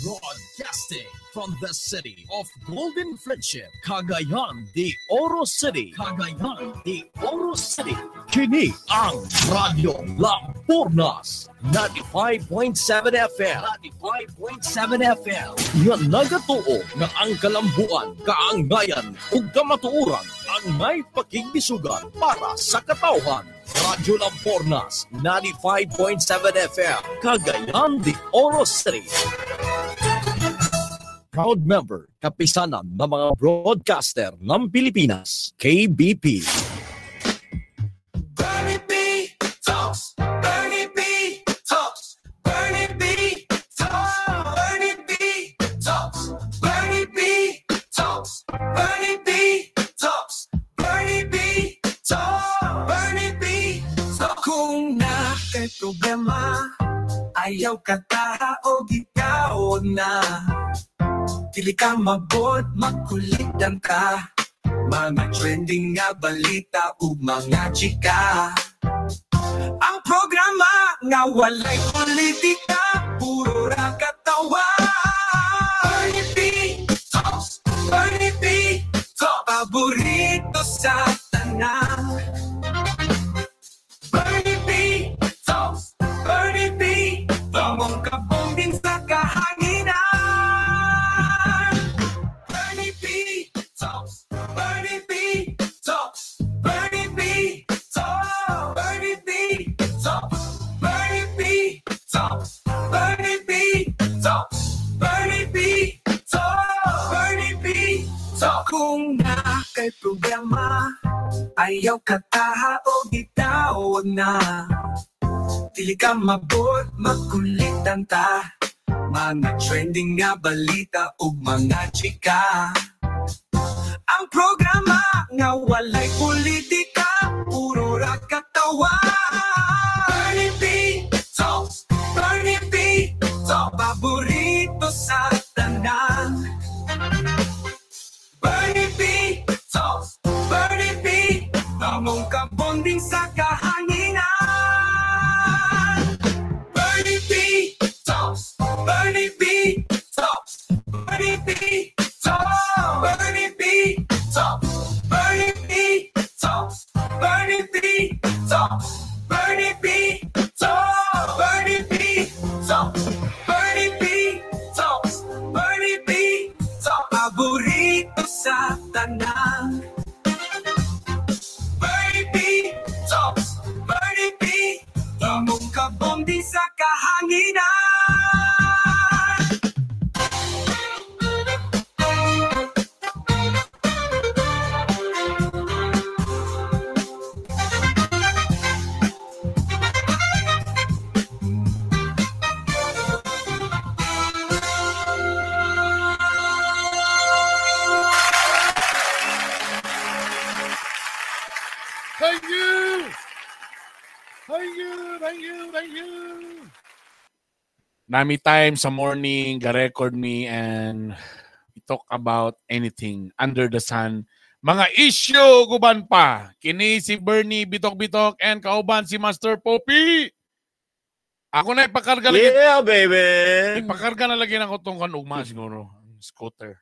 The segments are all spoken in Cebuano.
Broadcasting from the city of Golden Friendship, Cagayan de Oro City. Cagayan de Oro City. Kini ang Radyo Lampornas 95.7 FM. 95.7 FM. Nga nagatuo nga ang kalambuan, kaangayan ug kamatuoran ang may pakigbisugan para sa katawhan. Radyo Lampornas 95.7 FM, Cagayan de Oro City. Proud member, kapisanan ng mga broadcaster ng Pilipinas, KBP. Bernie B Talks, Bernie B Talks, Bernie B Talks, Bernie B Talks, Bernie B Talks, Bernie B Talks, Bernie B Talks, Bernie B Talks. Kung na kay problema, ayaw ka ta o gikaw na. Dili ka mabot, makulitan ka. Mga trending nga balita ug mga chika. Ang programa nga walay politika, puro ra katawa. Bernie B Talks, Bernie B Talks, paborito sa tanan. Bernie B Talks, Bernie B Talks, mong kabombing sa kahanginan. Bernie B Talks, Bernie B Talks, Bernie B Talks, Bernie B Talks, Bernie B Talks, Bernie B Talks, Bernie B Talks, Bernie B Talks. Kung na kay problema, ayaw ka taha o gitawag na. Dili ka mabot, makulitan ta. Mga trending nga balita ug mga chika. Ang programa nga walay politika, puro ra katawa. Bernie B Talks, Bernie B Talks, paborito sa tanan. Bernie B Talks, Bernie B Talks, mong kabonding sa kahanginan. Bernie B Talks, Bernie B Talks, Bernie B Talks, Bernie B Talks, Bernie B Talks, Bernie B Talks, Bernie B Talks, Bernie B Talks, Bernie B Talks, Bernie B Talks, paborito sa tanan. Bernie B Talks, Bernie B Talks, mong kabondi sa kahanginan. Thank you! Thank you, thank you, thank you. Nami time sa morning, ga-record me and we talk about anything under the sun. Mga issue guban pa. Kini si Bernie Bitok-Bitok and kauban si Master Poppy. Ako na ipakarga lagi. Yeah, baby. Ipakarga na lagi na ko tong kanugma siguro. Scooter.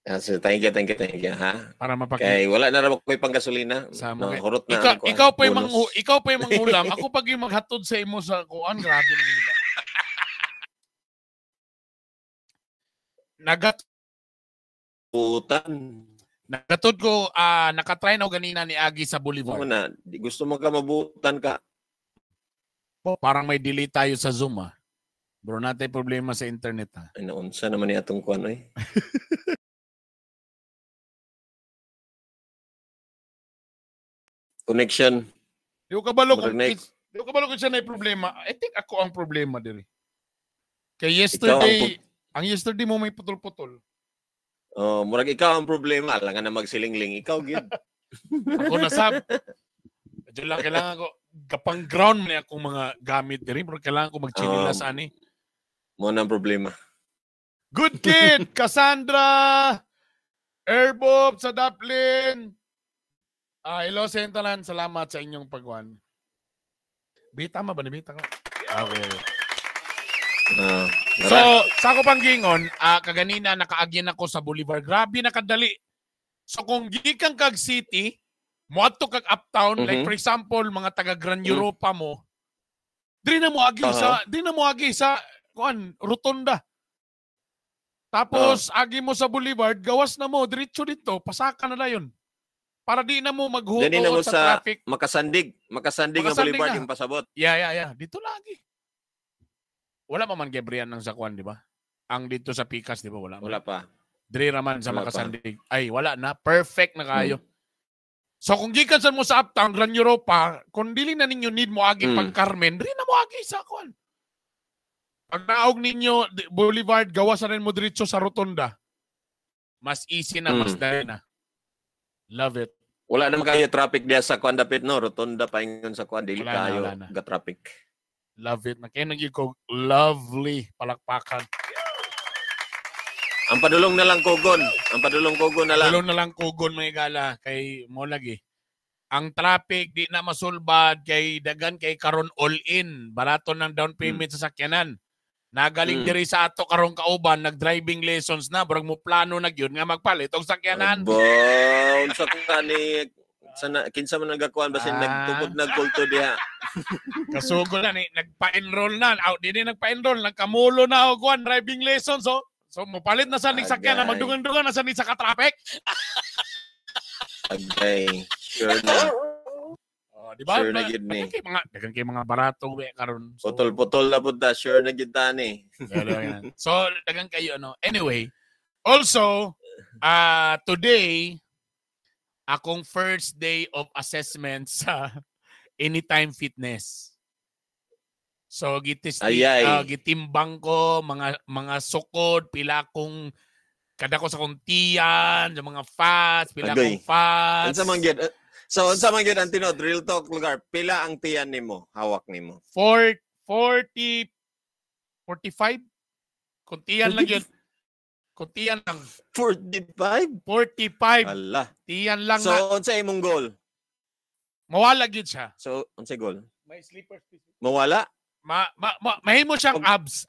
Yes, thank you, thank you, thank you, ha? Para mapaki. Kay wala na ra ko'y panggasolina. Sa No, mga hurot na ang kuan. Ikaw pa yung Bonus. Ikaw pa yung manghulam. Ako pag yung maghatod sa imo sa kuan, grabe na gini ba. Nagat Putan. Nagatod ko, nakatry na ako ganina ni Agi sa Boulevard. Mo na, di gusto mo ka mabutan ka. Parang may delay tayo sa Zoom, ah. Bro, natin problema sa internet, ah. Ay, naunsa naman ni atong kuan oy. Connection. Di ko kabalo kung Murag na- di ko kabalo kung siya na problema. I think ako ang problema diri. Kay Ikaw yesterday, ang yesterday mo may putol-putol. Oh, murag ikaw ang problema, alangan na magsilingling ikaw gyud. Ako na sab. Medyo lang kailangan ko kapang ground man akong mga gamit diri, pero kailangan ko magchinilas ani. Mo na ang problema. Good kid, Cassandra, Airbob sa Dublin. Hello sa tanan, salamat sa inyong pagwan. Bita ma ba ni bita ko? Okay. So, sa ako pang gingon, kaganina nakaagyan ako sa Boulevard. Grabe nakadali. So kung gikan kag city, moadto kag uptown, like for example, mga taga Grand Europa mo, diri na mo agi sa diri na mo agi sa kuan rotonda. Tapos agi mo sa Boulevard, gawas na mo diretso dito, pasaka na dayon. Para di na mo maghuot sa traffic. Makasandig ang Boulevard na. Yung pasabot. Yeah. Dito lagi. Wala pa man Gabriel ng sa kuan, di ba? Ang dito sa Pikas, di ba? Wala. Wala pa. Diri raman sa Makasandig. Ay, wala na. Perfect na kayo. So kung gikan sa mo sa Uptown, Grand Europa, kung dili na ninyo need mo agi pag Carmen, diri na mo agi sa kuan. Pag naog ninyo Boulevard, gawas na rin mo diretso sa Rotonda. Mas easy na, mas dali na. Love it. Wala naman kayo traffic diya sa kuan dapit, no? Rotonda pa ingon sa kuan, dili kayo ga traffic. Love it. Kaya naging ko lovely palakpakan. Ang padulong na lang kugon. Ang padulong kugon na lang. Padulong na lang kugon mga gala kay mo lagi. Ang traffic di na masulbad kay dagan kay karon all in. Barato ng down payment sa sakyanan. Nagaling diri sa ato karong kauban nag-driving lessons na burag mo plano na gyud nga magpalit og sakyanan. Bon, sa kani sana kinsa man nagakuan basin nagtukod nagkulto diha. Kasugo na ni nagpa-enroll na. Out di nagpa-enroll, nagkamulo na og kuan driving lessons oh. So mopalit na sa ning sakyanan, magdungan-dungan na sa ni sa ka-traffic. Agay, sure na. Oh, di ba? Sure na gid ni. Dagan kay mga barato we karon. So, putol-putol na pud ta, sure na gid ta ni. So dagan kayo ano. Anyway, also today akong first day of assessment sa Anytime Fitness. So gitimbang ko mga sukod, pila kong kada ko sa kong tiyan, yung mga fats, pila kong fats. Unsa man gyud? So unsa man gyud ang tinuod real talk lugar, pila ang tiyan nimo, hawak nimo? 40 45. Kung tiyan lang gyud. Kung tiyan lang. 45? 45. Ala. Tiyan lang. So unsa imong goal? Mawala gyud siya. So unsay goal? May slippers. Mawala? Mahimo siyang abs.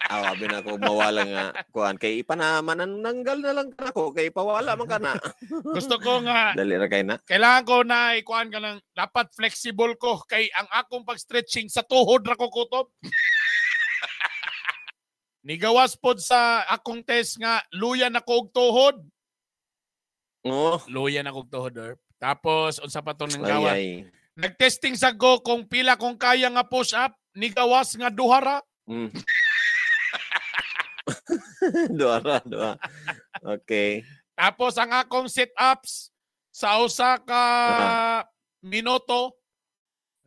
Abi na ko mawala nga kuan kay ipanamananggal na lang kanako kay pawala man kana. Gusto ko nga dali ra kay na. Kailangan ko na ikuan ka ng dapat flexible ko kay ang akong pag-stretching sa tuhod ra ko kutob. Nigawas pod sa akong test nga luya na ko og tuhod. Oh, luya na ko og tuhod. Erp. Tapos unsa pa tong nang gawas? Nagtesting sa go kung pila kung kaya nga push up, nigawas nga duha ra. Duha. Okay. Tapos ang akong sit-ups sa usa ka minuto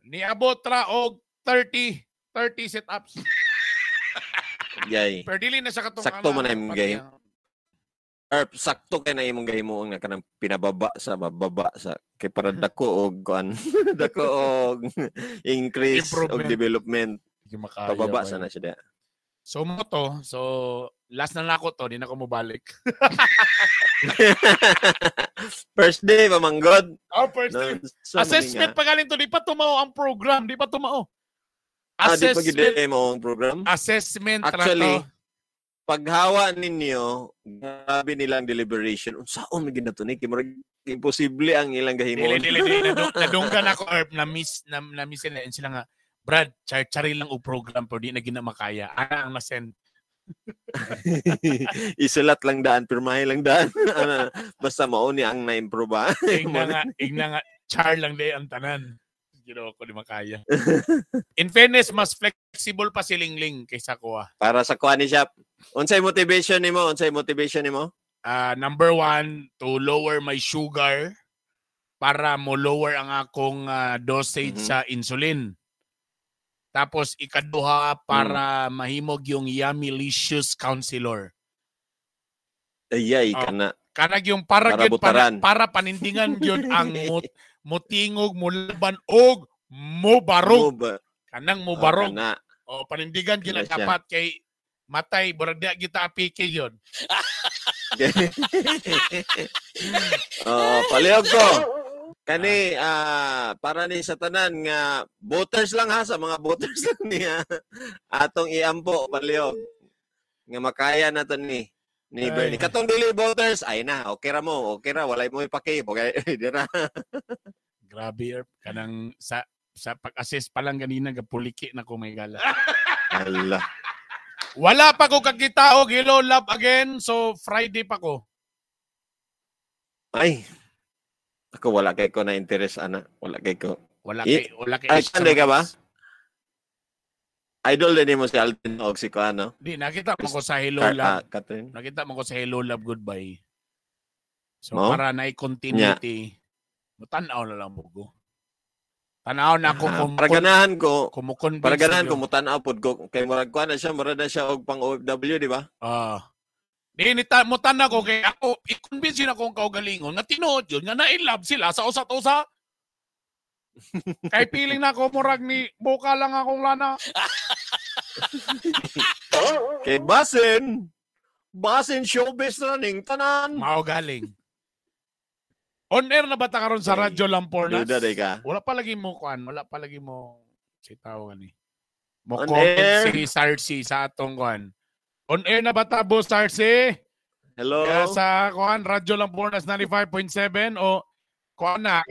niabot ra og 30 sit-ups. Yay. Pero dili na sa katong sakto man imong game. Erp, sakto kay na imong gahimuong na kanang pinababa sa bababa sa kay para dako og kuan dako og increase og development. Pababa sa na siya. So mo to, so last na nako to, di na ko mobalik. First day pa manggod. Oh, first day. No, assessment pa galing to, di pa tumao ang program, di pa tumao. Assessment, di pa gid mo ang program. Assessment actually. Paghawa ninyo, grabe nilang deliberation. Unsaon man gid nato ni? Kay murag imposible ang ilang gahimon. Dili. Nadunggan ako Erp, na miss sila sila nga. Brad, char-chari lang og program pero di na ginamakaya. Ana ang nasend. Isulat lang daan, pirmahe lang daan. Basta mao ni ang na-improve ba. Igna nga, char lang di ang tanan. Ginoo ko di makaya. In fairness, mas flexible pa si Lingling kaysa ko. Para sa kuha ni siya. Unsay motivation nimo? Unsay motivation nimo? Number one, to lower my sugar para mo lower ang akong dosage sa insulin. Tapos ikaduha para mahimog yung Yummylicious Counselor. Ayay, kana. Kanag yung para para panindingan yun ang mutingog, mulaban og mubarog. Kanang mubarog. O panindigan gina dapat kay matay burag di kita apike yun. Palihog ko. Kani para ni sa tanan nga voters lang ha, sa mga voters lang niya atong iampo palihog nga makaya na to ni Ay. Bernie. Katong dili voters ay na, okay ra mo, okay ra, walay mo ipaki, okay, di ra. Grabe, Erp. Kanang sa pag-assess pa lang ganina gapuliki na ko may gala. Ala. Wala pa ko kakita og Hello Love Again, so Friday pa ko. Ay. Ako wala kay ko na interest ana, wala kay ko. Wala kay wala kay Ay, kanday ka ba? Idol din mo si Alden og si kuano. Di nakita mo ko sa Hello Love. Catherine. Nakita mo ko sa Hello Love Goodbye. So Mo? para na continuity, tan-aw na lang mo ko. Tan-aw na ako kung Para ganahan ko, kumukonvince. para ganahan ko mutan-aw pod ko kay murag kuan na siya, murag na siya og pang OFW, di ba? Di ni ta mo tan ako kay ako i-convince yun akong kaugalingon nga tinuod yun nga na-in-love sila sa usat-usa. Kay feeling na ako murag ni buka lang akong lana. Kay basin showbiz na ning tanan. Mao galing. On air na ba ta karon sa Ay, Radyo Lampornas? Duda day ka. Wala pa lagi mo kuan, wala pa lagi mo si tao gani. Mo On comment air. si Sarsi sa atong kuan. On air na ba ta boss Sarsi? Hello. Kaya sa kuan Radyo Lampornas 95.7 o kuan na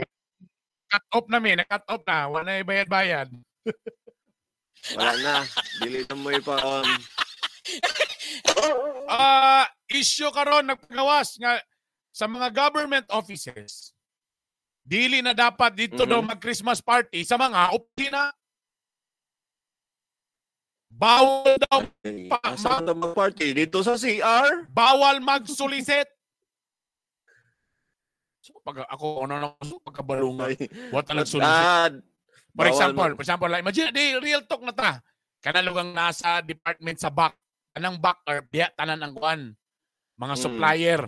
cut off na mi, na cut off na, wala na bayad-bayad. Wala na. Dili na mo ipa on. Issue karon nagpagawas nga sa mga government offices. Dili na dapat dito daw mag-Christmas party sa mga opisina. Bawal daw Asa man mag-party dito sa CR? Bawal mag-solicit. So, pag ako ano na ako pagkabalungan, what na nag-solicit? For example, like, imagine di real talk na ta. Kanalugang nasa department sa back, anang back or diya tanan ang kuan. Mga supplier.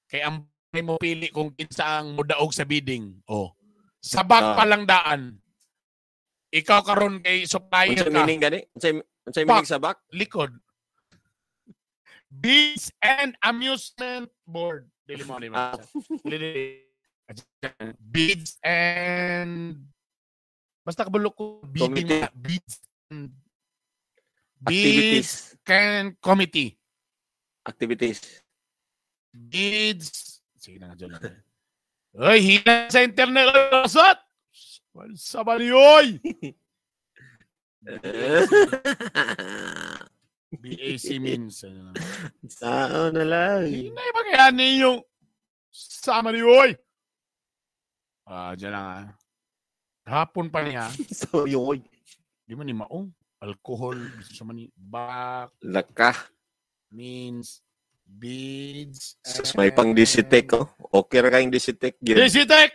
Kay ang mo pili kung kinsa ang mudaog sa bidding. Oh. Sa back pa lang daan. Ikaw karon kay supplier Unsay ka. meaning gani? Unsay meaning sa back? Likod. Bids and Amusement Board. Dili mo ni ba? Bids and basta kabalo ko bidding Committee. bids and Activities. Bids and Committee. Activities. Bids. Sige na nga dyan. Ay, hina sa internet. Lasot! Sa bali, oy! BAC means. Ano. Sao na lang. Hina ba kaya ninyo? Sama ni oy! Dyan lang ah. Hapon pa niya. So, yoy. Di man ni maong. Alcohol. Gusto man ni back Laka. means bids. Sus, may pang Disitek ko. Okay ra kayong Disitek. Yun. Disitek!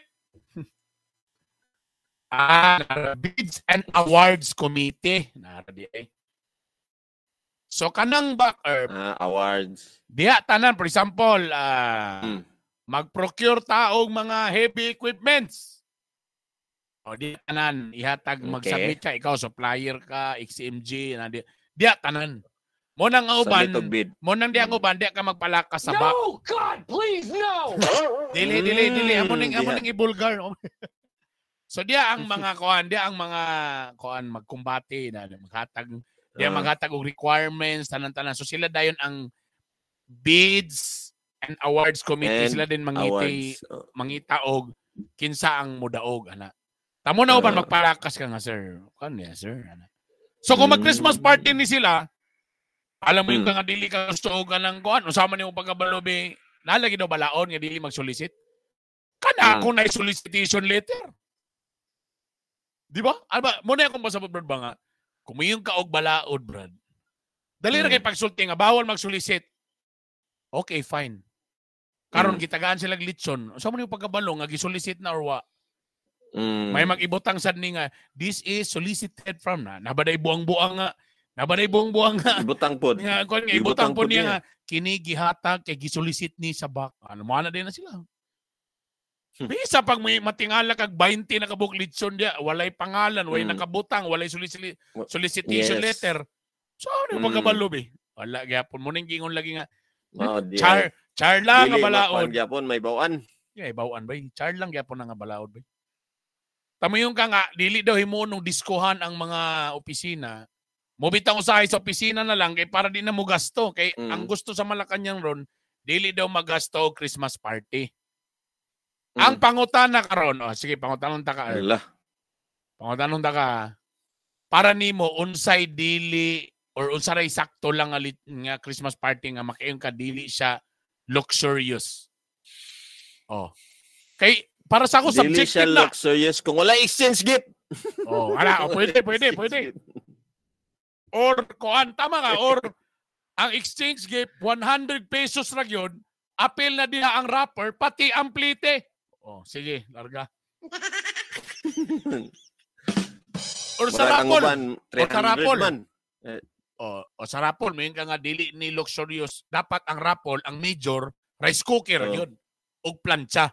Bids and Awards Committee. Nara di eh. So kanang back Awards. Diha tanan, for example, mag-procure ta og mga heavy equipments. O di tanan ihatag, mag-submit ka, ikaw supplier ka, XMG na di. Diha tanan. Mo nang ang uban, mo nang diha ang uban, diha ka magpalakas sa back. No, God, please, no! Dili dili dili amo ning ibulgar. So diha ang mga kuan, diha ang mga kuan magkumbate na maghatag, diha maghatag og requirements tanan-tanan. So sila dayon ang Bids and Awards Committee, And sila din mangiti awards. mangita og kinsa ang mudaog ana. Tamo na uban magpalakas ka nga sir. Kuan niya sir ana. So kung mag-Christmas party ni sila, alam mo yung nga dili ka gusto og kanang kuan, unsa man imong pagkabalobi, nalagi daw balaon nga dili mag-solicit. Kana ako na solicitation letter. Di ba? Ano ba? Muna akong pasabot, Brad, ba nga? Kumiyong ka og balaod, Brad. Dali ra kay pagsulti nga, bawal mag-solicit. Okay, fine. Karon gitagaan sila litson. Unsa man yung pagkabalo nga gisolicit na or wa? May mag-ibutang sad ni nga, this is solicited from na. Nabaday buang-buang nga. Nabaday buang-buang nga. Ibutang pod. Nga, kuan nga, ibutang pod niya nga. Kini gihatag kay gisolicit ni sa back. Ano, mga na din na sila. Bisa pag may matingala kag 20 na kabuk litson dia, walay pangalan, walay nakabutang, walay solicitation letter. So ano yung pagkabalo be? Wala gyapon mo ning gingon lagi nga. Oh, Char lang nga Dili balaod. makuan gyapon may bawaan. Yeah, bawaan bay. Char lang gyapon na nga balaod bay. Tamo yung ka nga dili daw himuon og diskohan ang mga opisina. Mobitang usahay sa opisina na lang kay para di na mo gasto kay ang gusto sa Malacañang ron dili daw magasto og Christmas party. Ang pangutana karon, oh, sige, pangutanon ta ka. Earl. Ala. Pangutanon ta ka. Para nimo unsay dili or unsa ray sakto lang nga, nga Christmas party nga makaingon ka dili siya luxurious. Oh. Kay para sa ako Dili siya subjective na. luxurious kung wala exchange gift. Oh, ala, oh, pwede, pwede, Exchange pwede. gift. Or kuan, tama ka, or ang exchange gift 100 pesos ra gyud, apil na diha ang wrapper pati ang plite. Oh, sige, larga. Or sa Murag ang rapol. uban, Or sa 300 rapol. man. O, o sa rapol, may ka nga dili ni luxurious. Dapat ang rapol, ang major, rice cooker Oh. yun. Og plancha.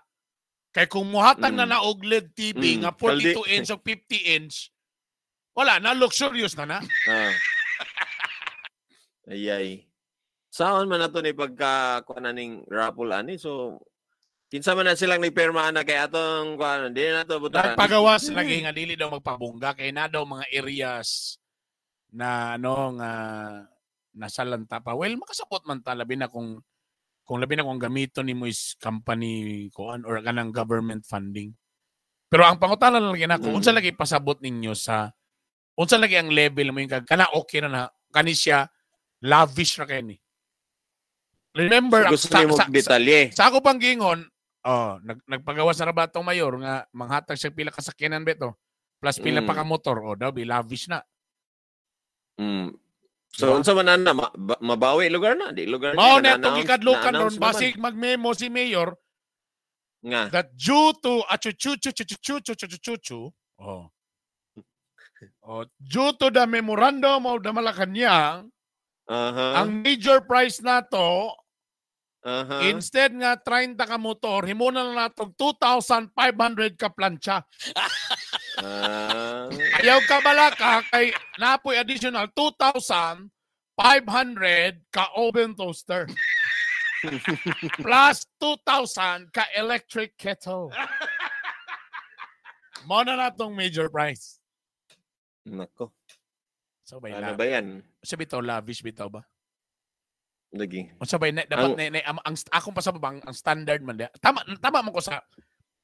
Kay kung muhatag na na og LED TV nga 42 Kaldi. inch o 50 inch, wala na, luxurious na na. Ah. Ay ay. Saon man nato ni pagka kuan na ning raffle ani, so kinsa man na silang nagpirma ana kay atong kuan di na nato butaran. Nagpagawas lagi nga dili daw magpabongga kay na daw mga areas na ano nga nasa lanta pa. Well, makasabot man ta labi na kung labi na kung gamiton nimo is company kuan or kanang government funding. Pero ang pangutana lang lagi nako, unsa lagi pasabot ninyo sa unsa lagi ang level mo yung kana okay na na kani siya lavish ra kay ni. Remember, ang Gusto nimo detalye. sa ako pang gingon, oh, nagpagawas na ra ba atong mayor nga manghatag siya pila ka sakyanan beto plus pila pa ka motor, oh, daw be lavish na. So Diba? unsa man ana mabawi lugar na, di lugar Mao na na itong na-announce- gikadlukan ron na-announce naman. basig magmemo si mayor nga. that due to achuchuchu chuchuchu chuchuchu, oh. Oh, due to the memorandum of the Malacañang, ang major price nato instead nga 30 ka motor, himo na lang nato 2,500 ka plancha. Ayaw ka balaka kay napoy additional 2,500 ka oven toaster. Plus 2,000 ka electric kettle. Mao na natong major price. Nako. So bay Ano ba yan? Sa bitaw lavish bitaw ba? Lagi. Unsa bay na, dapat na, ang akong pasabot ang standard man diha. Tama tama man ko sa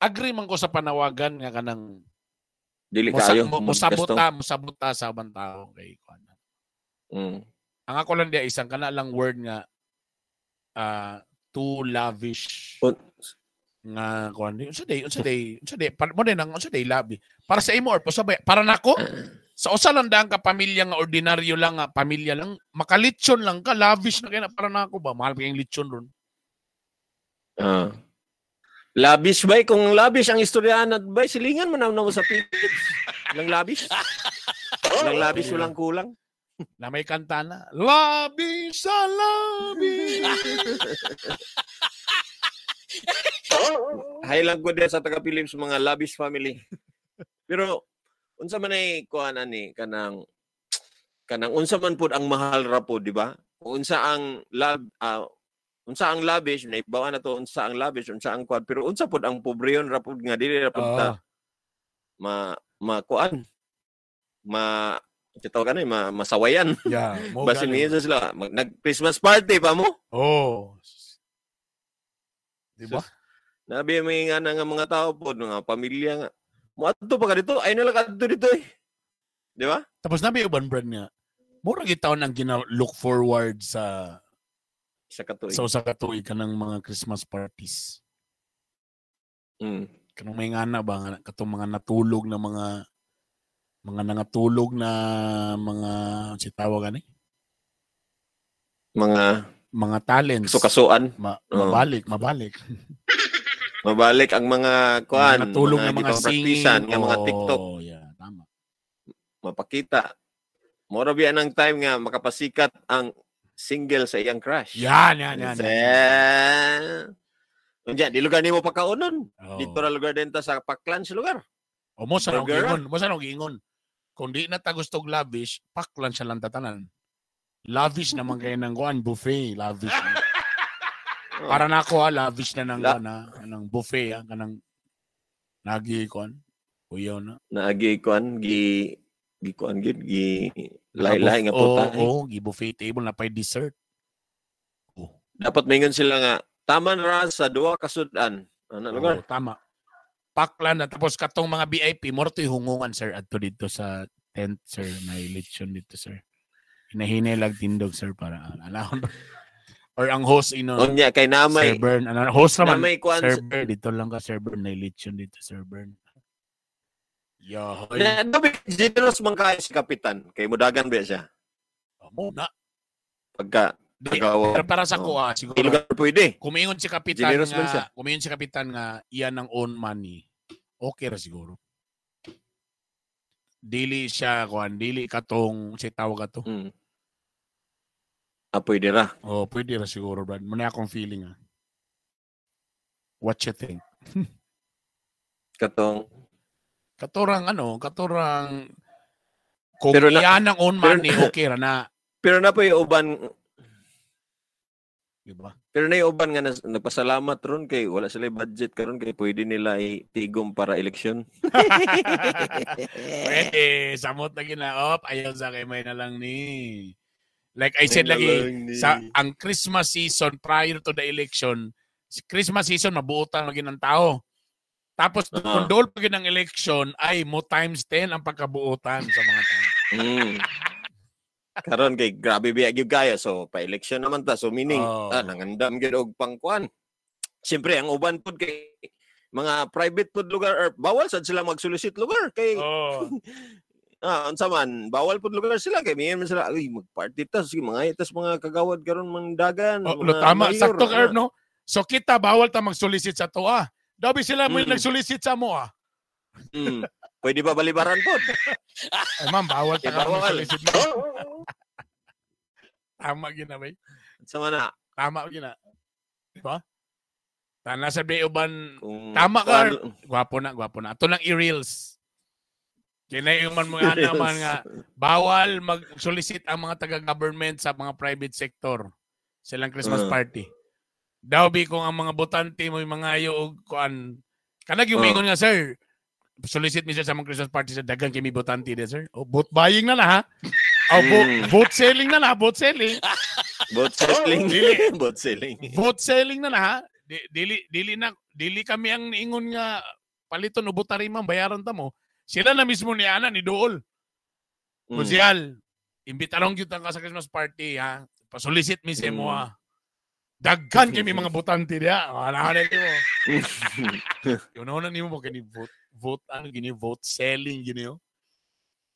agree man ko sa panawagan nga kanang Dili kaayo. Mosabot mosabot ta sa ubang tao kay kuan. Ang ako lang diha isang kana lang word nga too lavish nga kuan. Unsa day mo din ang unsa day labi. Para sa imo or pasabay para nako sa usa lang daan ka pamilya nga ordinaryo lang nga pamilya lang makalitson lang ka lavish na kay na para nako ba mahal kay litson ron. Lavish bay kung lavish ang istoryahan at bay silingan man na mo sa Philippines. Walang lavish. Walang lavish, walang kulang. Na may kanta na. Lavish sa lavish. Hay lang ko diya sa taga Philippines mga lavish family. Pero unsa man ay kuan ani kanang kanang unsa man pud ang mahal ra pud, di ba? Unsa ang lab unsa ang lavish naibaw na to unsa ang lavish, unsa ang kuan, pero unsa pud ang pobreyon ra pud nga dili ra pud ta ma ma kuan ma tawag ano ma masawayan. Yeah, mo basin gani. niya sila nag Christmas party pa mo. Oh. Di ba? Nabi may nga na nga mga tao pod mga pamilya nga. Moadto pa ka dito, ay nala kadto dito eh. Di ba? Tapos nabi uban brand nga. Mura gid taon ang gina look forward sa sa katuig. Sa usa ka tuig kanang mga Christmas parties. Kanang may ngana ba nga katong mga natulog na mga nangatulog na mga si tawag ani? Mga talents. Sukasuan. Mabalik, mabalik. Mabalik ang mga kuan, Mga natulog na mga gipapraktisan, singing. nga mga Oh, TikTok. yeah, tama. Mapakita. Mora biya ng time nga makapasikat ang single sa iyang crush. Yan, yan, yan, yan. Unya, di lugar nimo pagkaonon. Oh. Dito ra lugar din ta sa Paklan sa lugar. O mo sa nang Burger, giingon, mo sa nang giingon. Kung di na ta gustog lavish, paklan siya lang tatanan. Lavish naman kayo ng kuan, buffet, lavish. Oh. Para na ako, lavish na nang La- na kanang buffet, kanang nagi kuan. Uyaw na. Naagi kuan gi gi kuan gid gi lahi-lahi nga puta. Oo, oh, gi buffet table na pay dessert. Oh, Dapat mingon sila nga tama na ra sa duha ka sudan. Ano oh, lugar? tama. Paklan na tapos katong mga VIP mo to'y hungungan sir adto dito sa tent sir, may lechon dito sir. Hinahinay lang tindog sir para alahon. Or ang host ino. Unya kay Sir namay Bern, ano, host naman. namay kuan Sir Bern, dito lang ka Sir Bern, may lechon dito Sir Bern. Yo, hoy. Na, dabi generous man kayo si kapitan kay mudagan ba siya Mo na. pagka Di, kagawa. pero para sa Oh. kuha, siguro. Lugar pwede. Kumingon si kapitan Generous man siya. nga, kumingon si kapitan nga iyan ang own money. Okay ra siguro. Dili siya kuan, dili katong si tawag ato. Ah, pwede ra. Oh, pwede ra siguro, Brad. Muna akong feeling ah. What you think? Katong Katurang ano, katurang kung Pero na- iyan ang own pero money, okay ra na, pero na po yung uban di ba? pero na yung uban nga nagpasalamat ron kay wala sila budget karon kay pwede nila itigom para eleksyon. Pwede, samot na gina. Op, ayaw sa kay may na lang ni. Like I said May na lagi, lang ni. sa ang Christmas season prior to the election, si Christmas season mabuotan lagi ng tao. Tapos kung dool pa gid ang election ay mo times 10 ang pagkabuotan sa mga tao. Karon kay grabe biya gyud kaya so pa-election naman ta so meaning Oh. nangandam gyud og pangkuan. Siyempre ang uban pud kay mga private pud lugar or bawal sad sila mag-solicit lugar kay Oh. Unsa man bawal pud lugar sila kay miyan man sila uy mag-party ta sige mga itas mga kagawad karon mandagan Oh, mga lo, tama, mayor, sakto ka, ana. Herb, no? So kita bawal ta mag-solicit sa toa. Dabi sila mo nag-solicit sa mo ah. Pwede ba balibaran pod? Ay ma'am, bawal ta Eh, ka bawal. mag-solicit. Tama gina bay. Unsa man na? Tama gina. Di ba? Tana sa uban Kung Tama ka, kuan- gwapo na, gwapo na. Ato lang i-reels. Kaya yung man mga naman nga, bawal mag-solicit ang mga taga-government sa mga private sector silang Christmas party. Daw bi kung ang mga botante mo yung mga ayo og kuan kanag yung mingon nga sir, solicit mi sir sa mga Christmas party sa dagan kay mi botante de sir. Oh, vote buying na na ha. Oh, vote selling na na, vote selling. Vote selling. Dili. Vote selling. Vote selling na na ha. Dili dili na dili kami ang niingon nga paliton o botari man bayaran ta mo. Sila na mismo ni ana ni Dool. Kunsihal, imbitaron gyud ka sa Christmas party ha. Pasolicit mi sa imo ha. Daghan kay mi mga botante diha. Wala na nimo. Yun na nimo mo kini vote vote ano gini vote selling gini oh.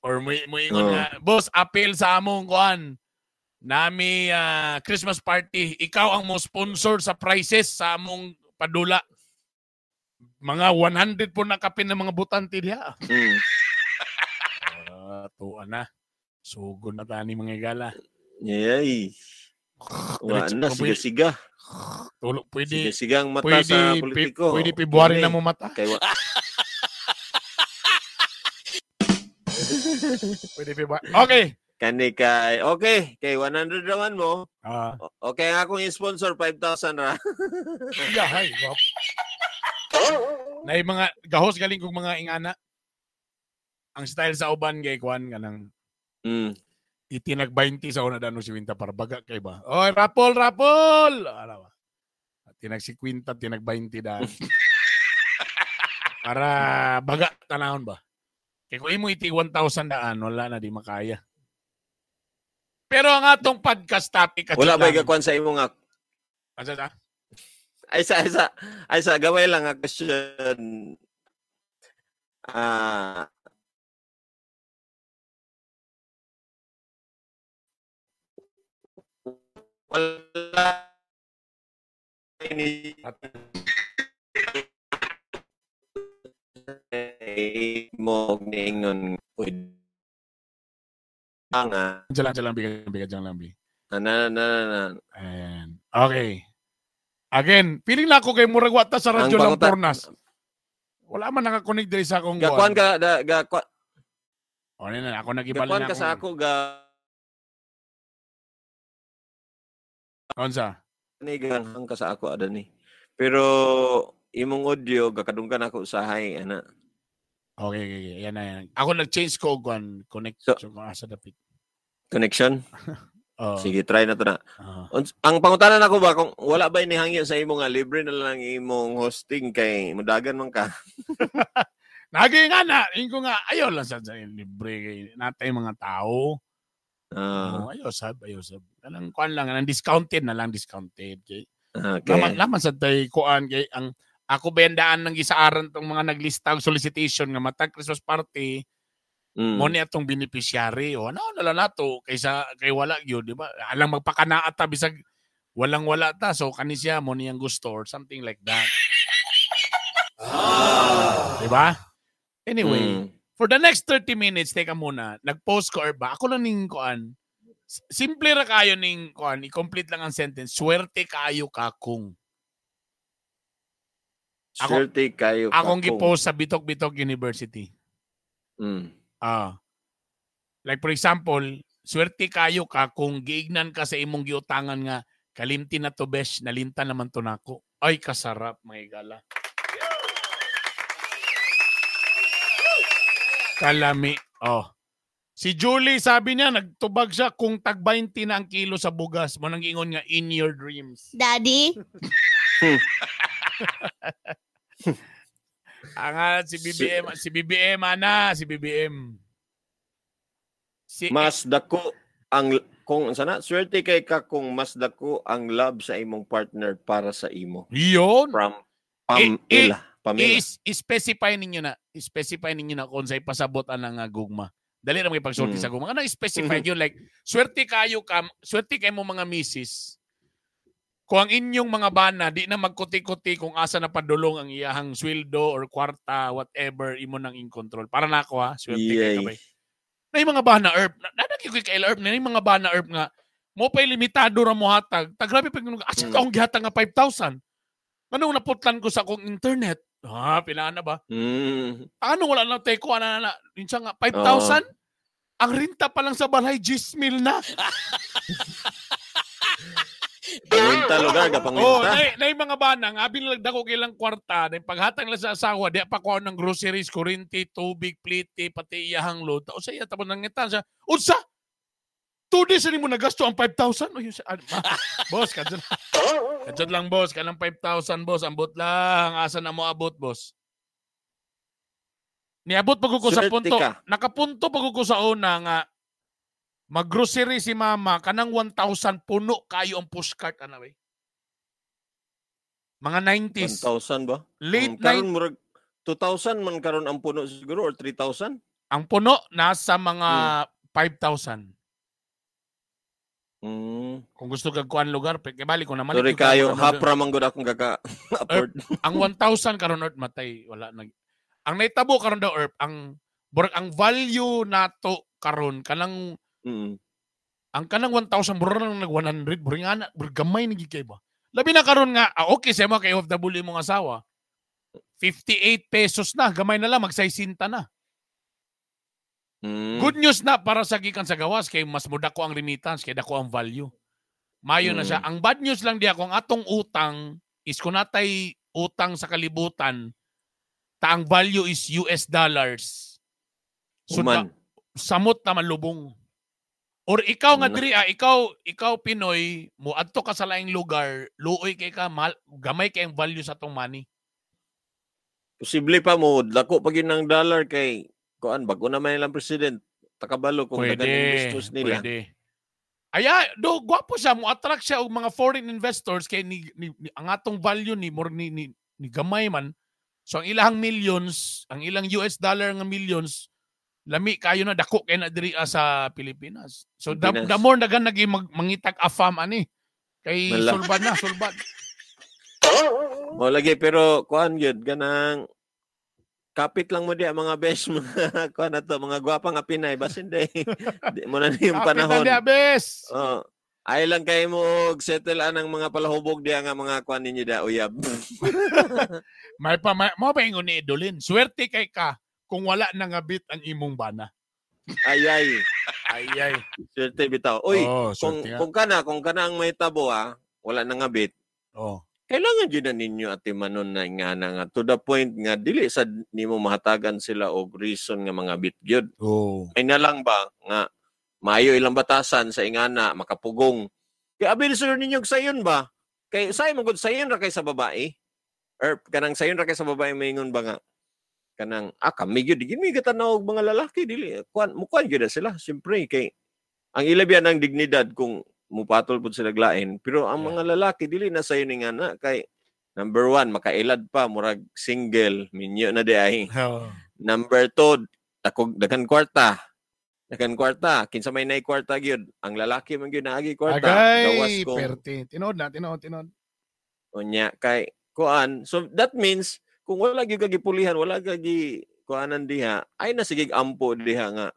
Or mo ingon nga, boss appeal sa among kuan. Nami Christmas party, ikaw ang mo sponsor sa prices sa among padula. Mga 100 po nakapin ng mga botante diha. Tuwa na. Sugod na tani mga igala. Yay. Wa na siga-siga. Tulog pwede. Siga-siga ang mata pwede, sa politiko. Pwede February na mo mata. Kay wa Pwede February. Okay. Kani kay okay, kay 100 naman mo. Okay ang akong sponsor 5,000 ra. Yeah, hay. Nay mga gahos galing kog mga ingana. Ang style sa uban kay kuan kanang itinag 20 sa una dano si Winta para baga kay ba. Oy, rapol, rapol. Ano ba? Tinag si Quinta, tinag 20 daan. Para baga tanahon ba. Kay kung imo iti 1,000 daan, wala na di makaya. Pero ang atong podcast topic Wala ba gakuan sa imo nga? Asa sa? Ay sa gamay lang nga question. Wala ni mo ningon pwede nga. Diyan lang, bigat, diyan lang, bi. Na. Ayan. Okay. Again, feeling na ako kay murag wa ta sa radyo lang Pornas. Wala man nakakonig diri sa akong Gakuan ka da gakuan. O na, ako nagibali Gakuan na ka sa ako ga Unsa? Ni ganghang ka sa ako adani. Pero imong audio gakadunggan ako sa high ana. Okay. Yan na yan. Ako nag-change ko og connect so, kung asa dapit. Connection? Sige, try na to na. Ang pangutana nako ba kung wala ba inihangyo sa imo nga libre na lang imong hosting kay mudagan man ka. Nagi nga na, ingo nga ayo lang sa libre kay natay mga tao. Ayo sab. Kanang kuan lang, kanang discounted na lang, discounted kay. Okay. Laman sa tay kuan kay ang ako bendaan ng gisaaran tong mga naglista og solicitation nga matag Christmas party. Mo ni atong beneficiary o ano na lang nato kaysa kay wala gyud, di ba? Alang magpakanaat ta bisag walang wala ta, so kani siya mo niyang gusto or something like that. Di ba? Anyway, for the next 30 minutes, teka muna, nag-post ko or ba? Ako lang ning kuan. Simple ra kayo ning kuan, i-complete lang ang sentence. Swerte kayo ka kung. Swerte kayo ka akong gi-post sa Bitok-Bitok University. Like for example, swerte kayo ka kung giignan ka sa imong giutangan nga kalimti na to besh, nalinta naman to nako. Ay kasarap mga igala. Kalami. Oh. Si Julie sabi niya nagtubag siya kung tag 20 na ang kilo sa bugas. Mo nang giingon nga in your dreams. Daddy. Ang si BBM, si BBM ana, si BBM. Si mas dako ang kung sana swerte kay ka kung mas dako ang love sa imong partner para sa imo. Iyon. From Pamela. Pamela. I-specify ninyo na. I-specify ninyo na kung sa'y pasabot ang gugma. Dali ra magpagsulti sa gugma. Ano i-specify yun? Like, swerte kayo ka, swerte kayo mo mga misis. Kung ang inyong mga bana, di na magkuti-kuti kung asa na padulong ang iyahang sweldo or kwarta, whatever, imo nang in control. Para na ako ha, swerte kayo kabay. Na yung mga bana herb, nanagin ko kay herb, na yung mga bana herb nga, mo pa'y limitado ra mo hatag. Tagrabe pag asa ka akong gihatag nga 5,000? Anong naputlan ko sa akong internet? Ha, pila na ba? Ano wala na teko, ana na. Insa nga 5,000? Ang renta pa lang sa balay 10,000 na. Pangwinta lugar, gapangwinta. Oh, nay mga banang, abi nilang dako kilang kwarta, nay paghatag nila sa asawa, di pa kuha ng groceries, kuryente, tubig, plite, pati iyahang load. O sa iya tapos nangitan siya. Unsa? 2 days na mo nagasto ang 5,000? O yun siya, boss, kadyan. Kadyan lang, boss. Kanang 5,000, boss. Ambot lang. Asa na mo abot, boss? Niabot pag ko sa punto. Nakapunto pag ko sa una nga mag-grocery si mama, kanang 1,000 puno kayo ang pushcart, ano ba? Mga 90s. 1,000 ba? Late karon murag 2,000 man karon ang puno siguro or 3,000? Ang puno nasa mga 5,000. Kung gusto kag kuan lugar, kay bali ko na mali. Sorry kayo, hapra man gud akong gaka afford. Ang 1,000 karon earth matay, wala nag. Ang naitabo karon daw earth, ang burag ang value nato karon kanang ang kanang 1,000 burag lang nag 100, burag nga na, burag gamay ni gid kay ba. Labi na karon nga, okay sa mo kay OFW imong asawa. 58 pesos na, gamay na lang mag 60 na. Good news na para sa gikan sa gawas kay mas mudako ang remittance kay dako ang value. Mayo na siya. Ang bad news lang diya kung atong utang is kung natay utang sa kalibutan, ta ang value is US dollars. So na, samot na malubong. Or ikaw nga diri ikaw Pinoy, mo adto ka sa laing lugar, luoy kay ka, mahal, gamay kay ang value sa atong money. Posible pa mo dako pag yun ang dollar kay kuan bago na man ilang president takabalo kung dagan investors nila. Pwede. Aya, do gwapo siya mo attract siya og mga foreign investors kay ni ang atong value ni more ni gamay man. So ang ilang millions, ang ilang US dollar nga millions lami kayo na dako kay na diri sa Pilipinas. So the more dagan nagi mangitag afam ani kay sulbad na, sulbad. Mo lagi pero kuan gyud ganang kapit lang mo di mga best mga kuan na to mga gwapa nga Pinay basin day. Di mo na yung panahon. Kapit na di best. Oh, ay lang kay mo og settle anang mga palahubog diya nga mga kuan ninyo da uyab. May pa may, mo ba ingon ni Idolin? Swerte kay ka kung wala nangabit ang imong bana. Ay ay. Ay ay. Swerte bitaw. Uy, oh, kung kana ang may tabo ha. wala nangabit. Oh. Kailangan jud na ninyo atimanon na nga na nga to the point nga dili sad nimo mahatagan sila og reason nga mga bit gyud. Oh. Ay na lang ba nga maayo ilang batasan sa ingana makapugong. Kay abi sir ninyo sayon ba? Kay say man gud sayon ra kay sa babae. Or kanang sayon ra kay sa babae maingon ba nga kanang kami gyud di mi gatanaw og mga lalaki dili kuan mukuan gyud na sila siyempre kay ang ilabian ang dignidad kung mupatol pud sila lain pero ang mga lalaki dili na sayo ni nga na kay number 1 makailad pa murag single minyo na di ay. Oh. Number 2 dakog daghan kwarta kinsa may nay kwarta gyud ang lalaki man gyud naagi kwarta. Gawas Agay, kung perti. Tinod na, tinod. Unya kay kuan, so that means kung wala gyud ka gipulihan, wala ka gi kuanan diha, ay na sige ampo diha nga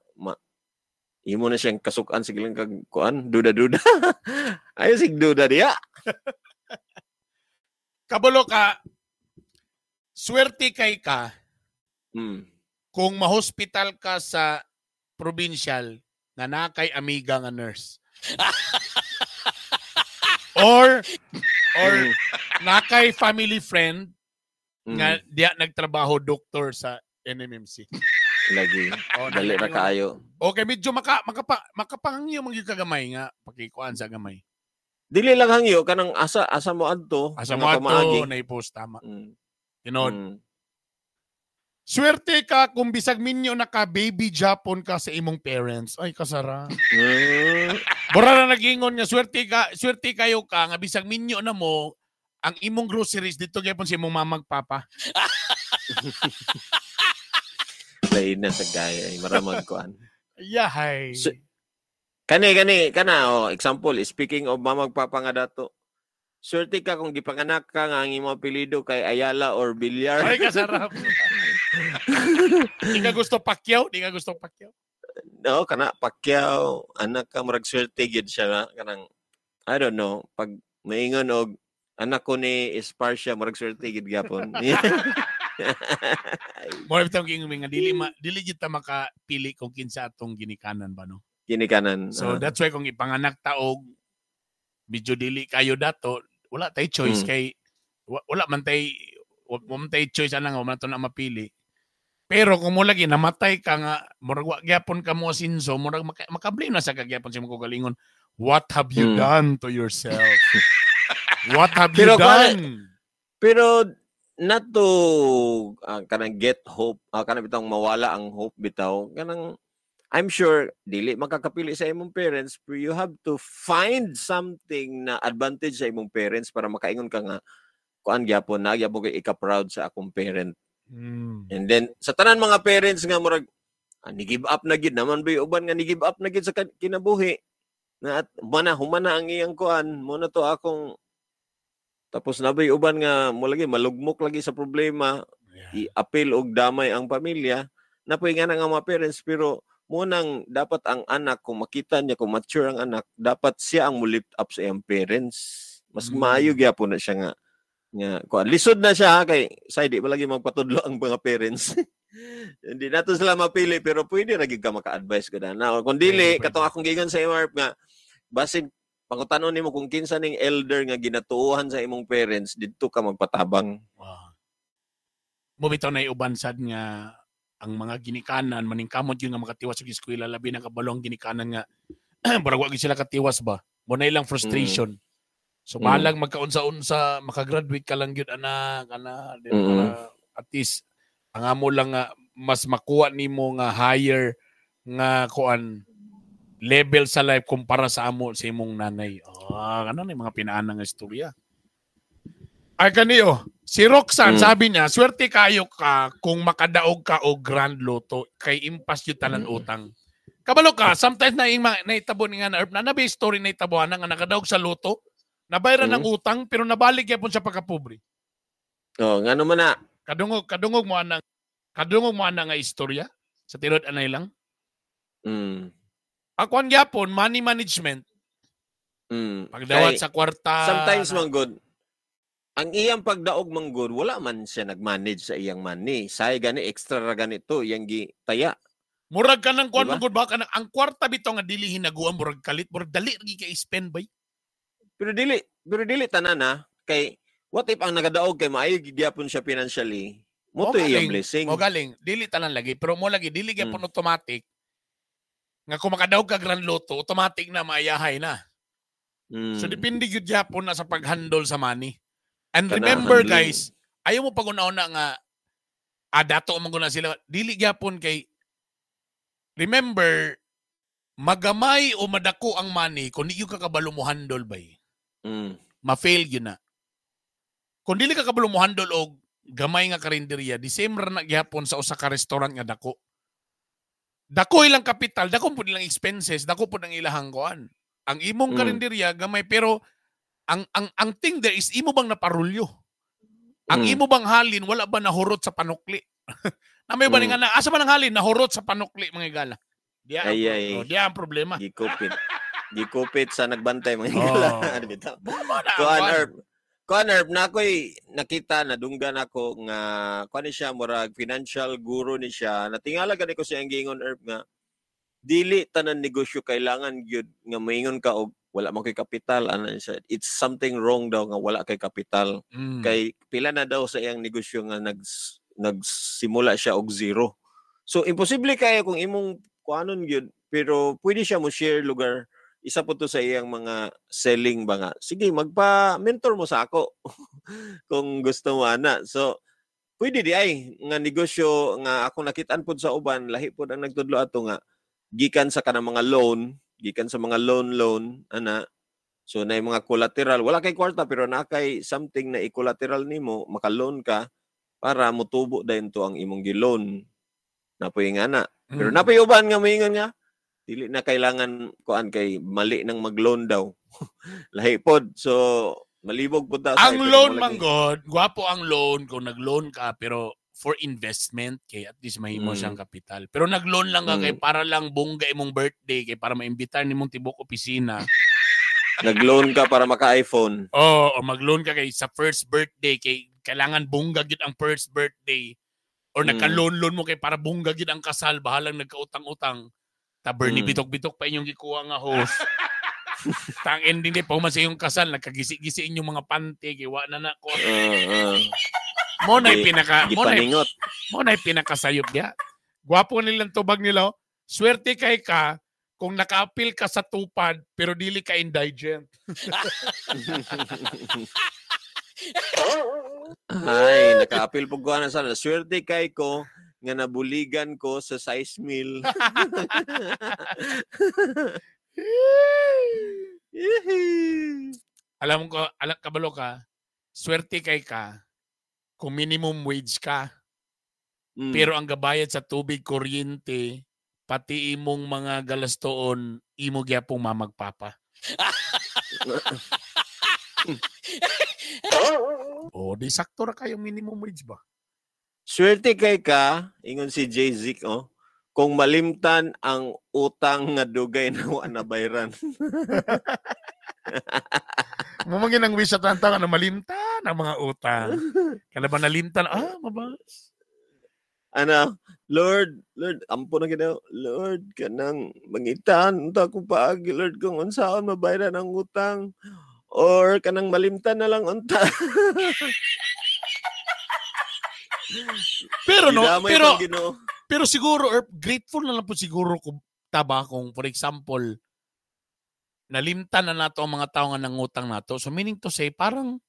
imo na siyang kasukan sige lang kag kuan duda-duda. Ay sig duda diha. Kabalo ka, swerte kay ka kung mahospital ka sa provincial nga naa kay amiga nga nurse. Or naa kay family friend nga diya nagtrabaho doktor sa NMMC. Lagi. Oh, dali ra kaayo. Okay, medyo makapangyo man gyud ka gamay nga pakikuan sa gamay. Dili lang hangyo kanang asa mo adto. Asa mo adto na i-post tama. Tinod. Swerte ka kung bisag minyo naka baby Japon ka sa imong parents. Ay kasara. Bora na nagingon nga swerte kayo ka nga bisag minyo na mo ang imong groceries dito gyapon sa imong mamag papa. Lain na sa gaya ay maramag kuan. Yahay. So, kani kana oh, example speaking of mamag papa nga dato. Swerte ka kung gipanganak ka nga ang imong apelyido kay Ayala or Villar. Ay kasarap. Di ka gusto Pacquiao? No, kana Pacquiao, anak ka murag swerte gyud siya nga kanang I don't know, pag maingon og anak ko ni Esparcia murag swerte gyud gyapon. More bitong giingon nga dili gyud ta makapili kung kinsa atong ginikanan ba no. Ginikanan. So that's why kung ipanganak ta og medyo dili kayo dato, wala tay choice kay wala man tay choice anang man to na mapili. Pero kung mo lagi namatay ka nga murag wa gyapon ka mo asinso, murag makablame na sa kagyapon sa imong kaugalingon. What have you done to yourself? What have you done? Pero not to kanang get hope, kanang bitong mawala ang hope bitaw, kanang I'm sure dili makakapili sa imong parents, pero you have to find something na advantage sa imong parents para makaingon ka nga kuan gyapon na gyapon kay ika-proud sa akong parent. And then sa tanan mga parents nga murag ni give up na gid naman ba uban nga ni give up na gid sa kinabuhi na at mana humana ang iyang kuan mo na to akong tapos na ba uban nga mo lagi malugmok lagi sa problema, i-appeal og damay ang pamilya napoy nga na nga mga parents, pero munang dapat ang anak kung makita niya kung mature ang anak dapat siya ang mo lift up sa iyang parents mas maayo gyapon na siya nga kuan lisod na siya kay say di ba lagi magpatudlo ang mga parents. Hindi nato sila mapili pero pwede ra gyud ka maka-advise gud ana. Kung dili katong akong giingon sa MRP nga basin pangutanon nimo kung kinsa ning elder nga ginatuohan sa imong parents didto ka magpatabang. Wow. Mo bitaw nay uban sad nga ang mga ginikanan maningkamot gyud nga makatiwas og eskwela labi na kabalo ang ginikanan nga murag wa gyud sila katiwas ba. Mo na ilang frustration. So bahalag magkaunsa-unsa makagraduate ka lang gyud anak ana at least ang amo lang nga mas makuha nimo nga higher nga kuan level sa life kumpara sa amo sa imong nanay. Ano na yung mga pinaanang nga istorya. Ay kaniyo, si Roxanne sabi niya, swerte kayo ka kung makadaog ka og Grand Lotto kay impas yung tanan utang. Kabalo ka, sometimes na naitabo ni nga na na nabi story na itabo nga nakadaog sa loto. Nabayran ng utang pero nabalik gyapon sa pagkapobre. Oh, ngano man na? Kadungog mo ana nga istorya sa tinud anay lang. Akuan gyapon money management. Pagdawat sa kwarta. Sometimes man good. Ang iyang pagdaog man good, wala man siya nagmanage sa iyang money. Say gani extra ra ganito iyang gitaya. Murag ka ng kuan man good ba kanang ang kwarta bitaw nga dili hinaguan murag kalit, murag dali ra kay spend bay. Pero dili Pero dili tanan na kay what if ang nagadaog kay maayo gyapon siya financially, mo to iyang blessing. Mo galing, dili tanan lagi, pero mo lagi dili gyapon automatic nga kung makadaog ka Grand Lotto, automatic na maayahay na. So depende gyud gyapon na sa pag-handle sa money. And Kana, remember handling. guys, ayaw mo pag-una-una nga dato man guna sila, dili gyapon kay remember magamay o madako ang money kung di gyud ka kabalo mo handle bay. Ma-fail gyud na. Kung dili ka kabalo mo handle og gamay nga karinderya, di same ra na gyapon sa usa ka restaurant nga dako. Dako ilang kapital, dako pud ilang expenses, dako pud ang ilahang kuan. Ang imong karinderya gamay, pero ang thing there is imo bang naparulyo? Ang imo bang halin wala ba nahurot sa panukli? Na may ba nga na asa man ang halin nahurot sa panukli mga higala? Diya ang, Ay, ay. oh, diya ang problema. Gikupit. Gikupit sa nagbantay mga higala. Ano bitaw? Kuan Herb. Kuan Herb, na ako'y nakita, nadunggan ako nga kuan ni siya murag financial guru ni siya. Natingala gani ko siya ang giingon Herb nga dili tanan negosyo kailangan gyud nga maingon ka og wala man kay kapital, ana siya. It's something wrong daw nga wala kay kapital. Kay pila na daw sa iyang negosyo nga nagsimula siya og zero. So imposible kayo kung imong kuanon gyud, pero pwede siya mo share lugar. Isa po to sa iyang mga selling ba nga. Sige, magpa-mentor mo sa ako kung gusto mo ana. So pwede di ay nga negosyo nga ako nakitaan pod sa uban, lahi pod ang nagtudlo ato nga gikan sa kanang mga loan, gikan sa mga loan ana. So na mga collateral, wala kay kwarta pero naa kay something na i-collateral nimo, maka-loan ka para motubo dayon to ang imong gi-loan. Napoy nga na. Pero napoy uban nga moingon nga dili na kailangan kuan kay mali nang mag-loan daw. Lahi pod. So malibog pod ta sa Ang loan man god, gwapo ang loan kung nag-loan ka pero for investment kay at least mahimo siyang kapital. Pero nag-loan lang ka kay para lang bongga imong birthday kay para maimbitar nimong tibok opisina. Nag-loan ka para maka-iPhone. Oo, o mag-loan ka kay sa first birthday kay kailangan bongga gyud ang first birthday. Or nagka-loan-loan mo kay para bongga gyud ang kasal, bahalang nagkautang-utang. Ta Bernie bitok-bitok pa inyong gikuha nga host. Tang ending di pa human sa iyong kasal, nagkagisi-gisi inyong mga pante kay wa na na ko. Mo na pinaka mo na pinakasayop niya. Gwapo nilang tubag nila. Oh. Swerte kay ka kung naka-appeal ka sa tupad pero dili ka indigent. Ay, naka-appeal pug ko na sana. Swerte kay ko nga nabuligan ko sa size mill. Alam ko, alam kabalo ka, swerte kay ka kung minimum wage ka. Pero ang gabayad sa tubig, kuryente, pati imong mga galastoon, imo gyapong mamagpapa. O, di sakto ra kayo minimum wage ba? Swerte kay ka, ingon si Jay-Z, oh, kung malimtan ang utang nga dugay na wa nabayran. Mumangin ang wish sa tantang na malimtan ang mga utang. Kala ba nalimtan? Ah, mabas. Ano, Lord, Lord, ampo na ginaw. Lord, kanang mangitan unta ko paagi, Lord, kung unsaon mabayran ang utang or kanang malimtan na lang unta. Pero no, pero pero siguro or grateful na lang po siguro kung taba kung for example nalimtan na nato ang mga tao nga nangutang nato. So meaning to say parang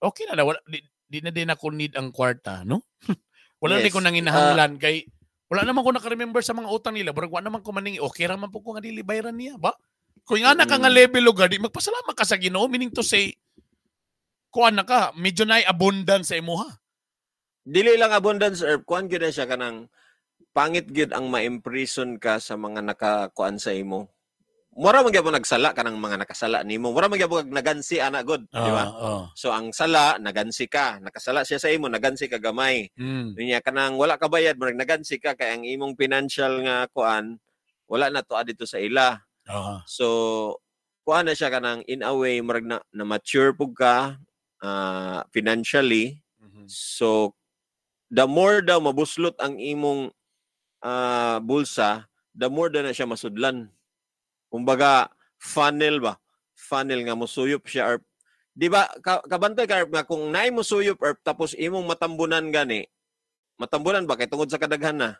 okay na, wala di na din ako need ang kwarta, no? Wala yes. Din ko nanginahanglan kay wala naman ko naka-remember sa mga utang nila. Murag wala naman ko maning okay ra man po ko nga dili bayaran niya, ba? Kung nga na ka nga level lugar, di magpasalamat ka sa Ginoo, meaning to say kuan na ka, medyo naay abundance sa imuha. Dili lang abundance herb, kuan gyud na siya kanang pangit gyud ang ma-imprison ka sa mga nakakuan sa imo. Mura man gyud nagsala kanang mga nakasala nimo. Mura man gyud nagansi ana god, di ba? So ang sala nagansi ka, nakasala siya sa imo, nagansi ka gamay. Niya kanang wala ka bayad, murag nagansi ka kay ang imong financial nga kuan wala na to dito sa ila. So kuan na siya kanang in a way murag na mature pug ka financially. So the more daw mabuslot ang imong bulsa, the more daw na siya masudlan. Kumbaga, funnel ba? Funnel nga musuyop siya or Di ba kabantay ka nga kung naay mo suyop Erp tapos imong matambunan gani. Matambunan ba kay tungod sa kadaghan na.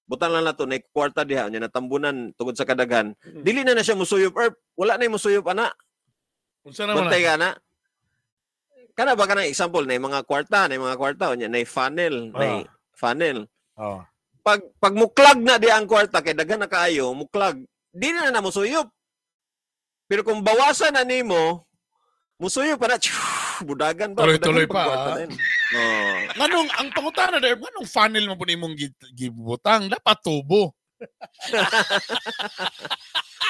Butan lang nato nay kwarta diha nya natambunan tungod sa kadaghan. Dili na na siya musuyop Erp. Wala na musuyop ana. Unsa naman? Bantay ka na. Kana ba kanang example na mga kwarta, na mga kwarta unya nay funnel, nay funnel. Oh. Pag muklag na di ang kwarta kay daghan na kaayo, muklag, di na na musuyop. Pero kung bawasan na nimo, musuyop pa na, budagan ba? Tuloy-tuloy budagan pa, pag kwarta ah. na yun. Oh. Nganong ang pangutana der, nganong funnel mo po nimong gibutang dapat tubo.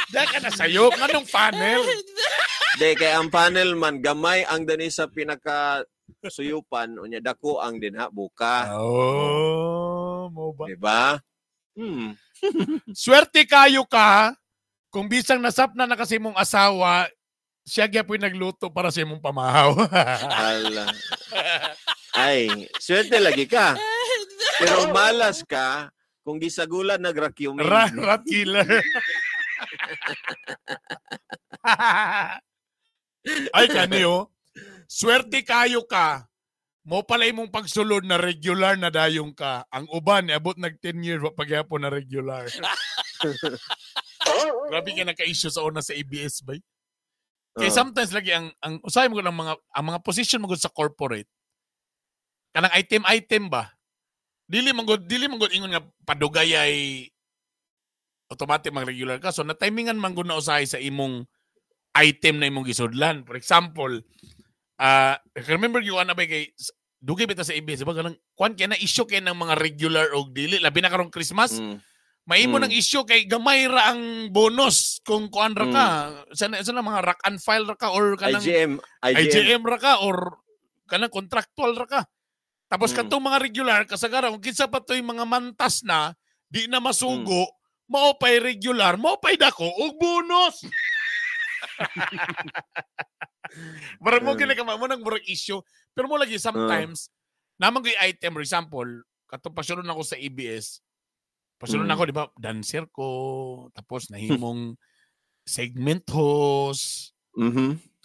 Di ka na sayo, nganong funnel? Di kay ang funnel man gamay ang dani sa pinaka suyupan unya dako ang dinha buka, Oh, mo ba? di ba? Hmm. Swerte kayo ka kung bisang nasap na na kasi mong asawa, siya gyapoy nagluto para sa imong pamahaw. Ala. Ay, swerte lagi ka. Pero malas ka kung gisagulan nagrakyumin. Rat killer. Ay, kani oh. Swerte kayo ka. Mo pala imong pagsulod na regular na dayong ka. Ang uban, abot nag 10 years, wa pagyapon na regular. Grabe ka naka-issue sa una sa ABS, bay. Kay sometimes lagi ang usahay mo ang mga position mo gud sa corporate. Kanang item ba? Dili man gud ingon nga padugay ay automatic mang regular ka. So na-timingan man gud na usahay sa imong item na imong gisudlan. For example, remember you ana ba kay dugay bita sa ABS ba kanang kuan kay na issue kay ng mga regular og dili labi na karong Christmas. Maimo ng issue kay gamay ra ang bonus kung kuan ra ka. Sana mga rack and file ra ka or kanang IGM IGM ra ka or kanang contractual ra ka. Tapos katong mga regular kasagara kung kinsa pa to'y mga mantas na di na masugo, mao pay regular, mao pay dako og bonus. Murag mo gini ka mo nang murag issue. Pero mo lagi sometimes naman ko'y item, for example, katong pasulod ako sa ABS. Pasulod ako, di ba? Dancer ko, tapos nahimong segment host,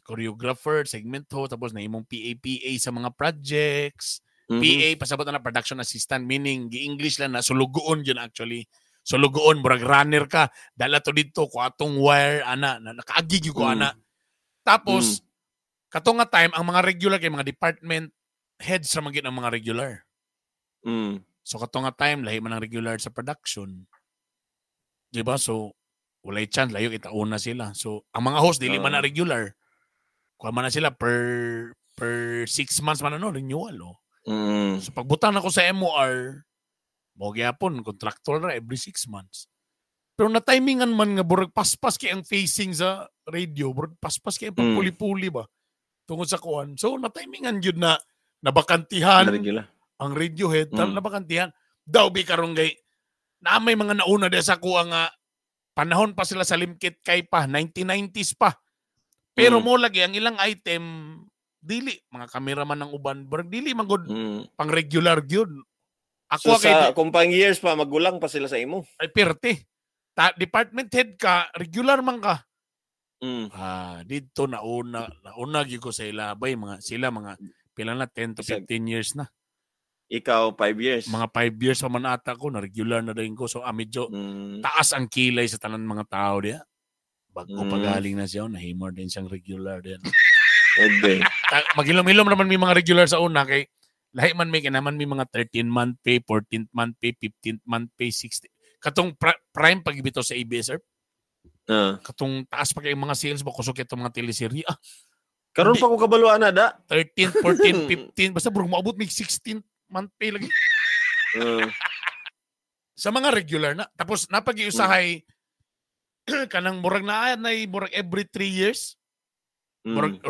choreographer, segment host, tapos nahimong PA-PA sa mga projects. PA, pasabot na production assistant, meaning gi-English lang na, sulugoon yun actually. Sulugoon, murag runner ka, dala to dito, ko atong wire, ana, nakaagig ko, ana. Tapos, katong nga time, ang mga regular kay mga department heads ra man gyud ang mga regular. So katong nga time, lahi man ang regular sa production. Di ba? So, walay chance, layo itaon na sila. So, ang mga host, dili man na regular. Kuha man na sila per 6 months man ano, renewal. Oh. So, pagbutan ako sa MOR, mo gyapon, contractual ra every 6 months. Pero na-timingan man nga, burag paspas kay ang facing sa radio, burag paspas kay ang pagpuli-puli ba? Tungod sa kuan. So, na-timingan yun na nabakantihan. Ang radiohead, nabakantihan. Daw, bi karon gay, na may mga nauna di sa kuha nga, panahon pa sila sa Limkit kay pa, 1990s pa. Pero mo lagi, ang ilang item, dili, mga cameraman ng uban, barang dili, man good, pang regular gyud. Ako so, kay, sa, kung pang years pa, magulang pa sila sa imo. Ay, pirti. Department head ka, regular man ka. Ah, dito nauna gyud ko sa ila, bay, mga, sila, mga, pila na, 10 to 15 years na. Ikaw, 5 years. Mga 5 years pa man ata ko, na-regular na rin ko. So, medyo taas ang kilay sa tanan mga tao diya. Bago pagaling na siya, nahimor din siyang regular din. Okay. Magilom-ilom naman may mga regular sa una. Kay, lahi man may kinaman may mga 13-month pay, 14th month pay, 15th month pay, 16. Katong prime pag-ibito sa ABS, sir. Katong taas pa kay mga sales, ba kusok itong mga teleserye. Ah, karon pa ko kabaluan na, da? 13, 14, 15. Basta bro, maabot may 16th month pay lagi. Sa mga regular na. Tapos napag-iusahay kanang murag na murag every 3 years. Murag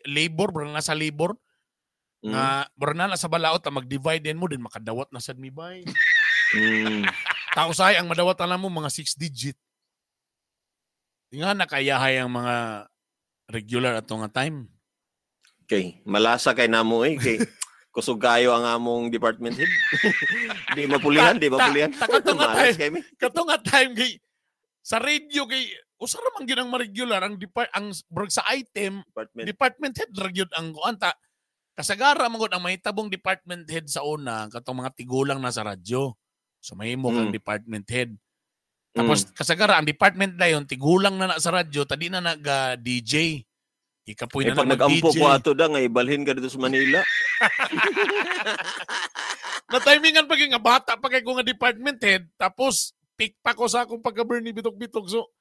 labor, murag nasa labor. Na murag na nasa balaot na mag-divide din mo din makadawat na sad mi bay. Tao sahay ang madawat na mo mga 6 digit. Nga nakayahay ang mga regular ato nga time. Okay, malasa kay namo eh kay kusog kayo ang among department head. Di mapulihan, di mapulihan. Kato nga time kay sa radio kay Usa ra man gyud ang ma-regular ang depart ang murag sa item Department. Department head ra gyud ang kuan ta. Kasagara man gud ang mahitabong department head sa una katong mga tigulang na sa radyo. So mahimo kang department head. Tapos kasagara ang department na yon tigulang na na sa radyo, tadi na naga DJ. Ikapoy Eh, na pag na nag-ampo mag-DJ. ko ato da nga ibalhin ka dito sa Manila. Na timingan pa gyud nga bata pa kay ko nga department head, tapos pick pa ko sa akong pagka Bernie Bitok-Bitok. So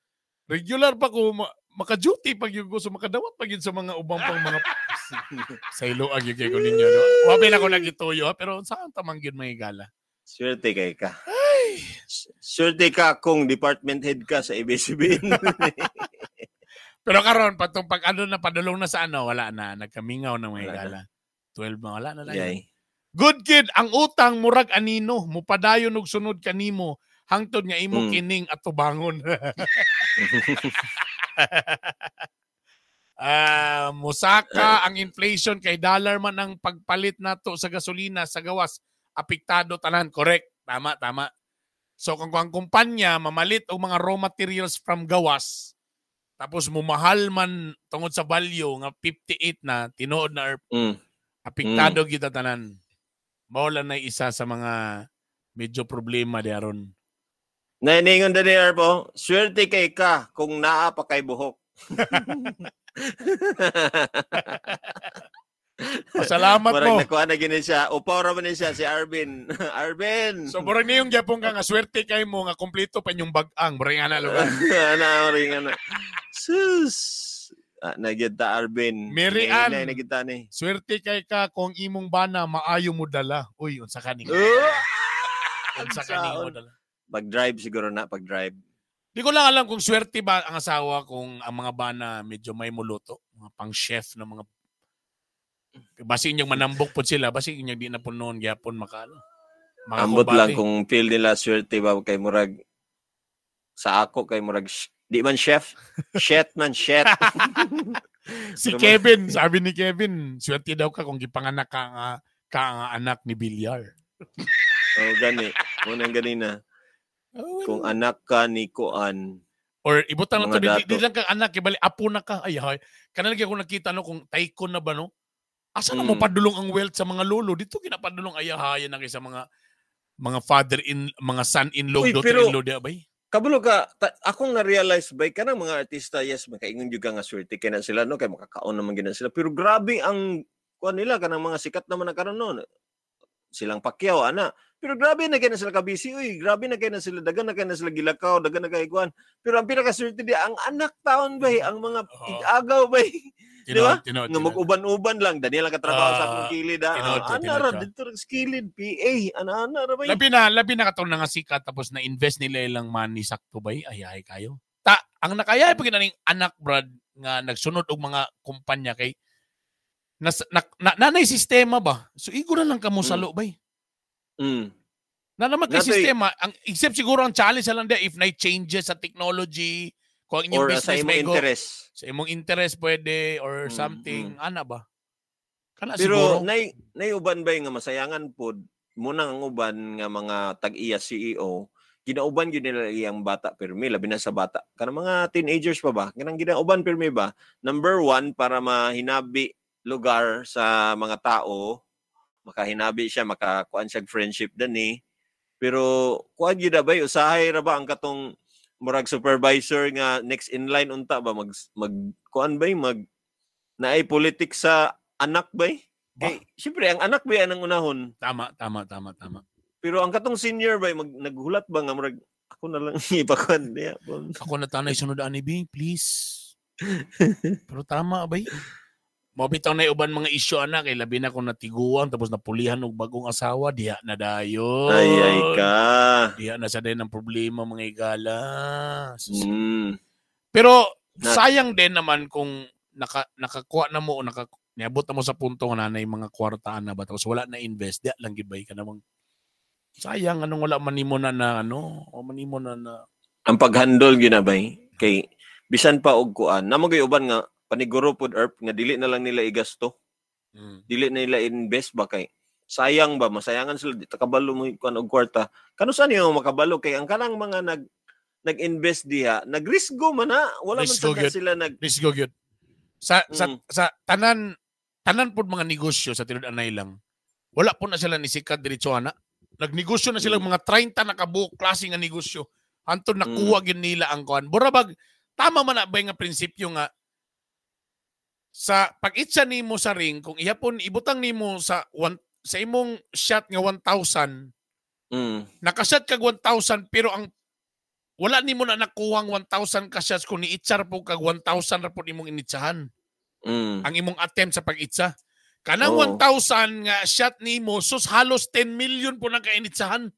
regular pa ko maka-duty pag yun ko, so makadawat pa gyud sa mga ubang pang mga sa iluag yun kay ko ninyo. No? Wabi na ko nagituyo, ha? Pero saan tamang gyud may gala? Swerte kay ka. Swerte ka kung department head ka sa ABS-CBN. Pero karon patong pag ano na padulong na sa ano, wala na, nagkamingaw ng mga Wala na. gala. 12 na wala na lang. Yay. Good kid, ang utang murag anino, mupadayon og sunod kanimo hangtod nga imo kining atubangon. Ah, musaka ang inflation kay dollar man ang pagpalit nato sa gasolina sa gawas, apektado tanan. Correct. Tama, tama. So kung ang kumpanya mamalit og mga raw materials from gawas, tapos mumahal man tungod sa value nga 58 na tinuod na apektado gyud tanan. Mao lang na isa sa mga medyo problema di aron. Nainingon da ni Arpo, swerte kay ka kung naa pa kay buhok. Pasalamat Murag mo. nakuha na gini siya. Upaw ra man ni siya si Arvin. Arvin. So murag niyong gyapon ka nga swerte kay mo nga kompleto pa inyong bag-ang murag nga na lugar. Ana murag ana. Sus. Ah, nagyud ta Arvin. Mary Ann. Nay nagyud ta ni. Swerte kay ka kung imong bana maayo mo dala. Uy, unsa ka ni? Unsa ka ni mo dala? Pag-drive siguro na, pag-drive. Di ko lang alam kung swerte ba ang asawa kung ang mga bana medyo may muluto, mga pang-chef na mga basi inyong manambok po sila, basi inyong di na po noon gyapon maka ano. Ambot lang makakumbate. kung feel nila swerte ba kay murag sa ako kay murag di man chef, shet man shet. Si Kevin, sabi ni Kevin, swerte daw ka kung gipanganak ka nga anak ni Villar. Oh, gani. Unang ganina. Kung anak ka ni Kuan. Or ibutang lang to, Mga di dato. lang kang anak, ibali, apo na ka. Ay, hay. Kanang lagi ako nakita, no, kung tycoon na ba, no? Asa na mo padulong ang wealth sa mga lolo? Dito ginapadulong ayahayan na kay sa mga father in mga son-in-law, Uy, daughter-in-law di ba? Kabalo ka, akong na-realize ba, kanang mga artista, yes, makaingon juga nga swerte kay na sila, no? Kay makakaon naman gina sila. Pero grabe ang kuan nila, kanang mga sikat naman na karon no? Silang Pacquiao, ana. Pero grabe na kay na sila kabisi, uy, grabe na kay na sila, dagan na kay na sila gilakaw, dagan na kay kuan. Pero ang pinakaswerte di, ang anak taon bay, ang mga igagaw bay. Di ba? Tinuod, Nga mag-uban-uban lang, Daniel ang katrabaho sa akong kilid, ha. Tinuod to, Ana tinuod ra, to. dito ra sa kilid, PA, ana ra bay. Labi na katong nga sikat tapos na-invest nila ilang money sakto bay, ay ay kayo. Ta, ang nakaya pag ning anak brad nga nagsunod og mga kumpanya kay nas, na, na, nanay sistema ba? So igo na lang kamo salo bay. Na naman kay sistema, ang except siguro ang challenge na lang di if na changes sa technology, kung ang inyong Or sa business imong may go, interest. sa imong interest pwede or something, ana ba? Kana Pero siguro. nay uban ba nga masayangan pod muna ang uban nga mga tag-iya CEO ginauban gyud nila iyang bata pirmi labi na sa bata kanang mga teenagers pa ba kanang ginauban pirmi ba number one para mahinabi lugar sa mga tao makahinabi siya makakuan siya friendship dani pero kuan gyud na bay usahay ra ba ang katong murag supervisor nga next in line unta ba mag mag kuan bay mag naay politics sa anak bay kay syempre ang anak bay anang unahon. Tama, tama, tama, tama. Pero ang katong senior bay mag naghulat ba nga murag ako na lang ipakuan niya. Ako na tanay sunod ani bi, please. Pero tama bay. Mao bitaw na uban mga isyu ana kay labi na kung natiguan tapos napulihan og bagong asawa diha na dayon. Ay ay ka. Diha na sa din ang problema mga igala. Pero sayang din naman kung nakakuha na mo o niabot na mo sa punto nga nanay mga kwartaan na ba tapos wala na invest diha lang gid bay ka namang sayang anong wala man nimo na na ano o man nimo na na Ang paghandle gyud na bay kay bisan pa og kuan namo gyud uban nga paniguro pod erp nga dili na lang nila igasto. Dili na nila invest ba kay sayang ba masayangan sila di ta kabalo mo kuan og kwarta. Kano sa niyo makabalo kay ang kanang mga nag-invest diha, nagrisgo man na, wala man Risgo sad na gyud. sila nag Risgo gyud. Sa sa sa tanan tanan pud mga negosyo sa tinud-anay lang. Wala po na sila nisikat diretso ana. Nagnegosyo na sila mga 30 na kabuok klase nga negosyo. Hantod nakuha gyud nila ang kuan. Burabag tama man na ba nga prinsipyo nga sa pag-itsa nimo sa ring, kung ihapon ibutang nimo sa one, sa imong shot nga 1,000, nakashot kag 1,000 pero ang wala nimo na nakuhang 1,000 ka shots kung niitsar po kag 1,000 ra pud imong initsahan. Ang imong attempt sa pag-itsa. Kanang 1,000 nga shot nimo sus halos 10 million po nang kainitsahan.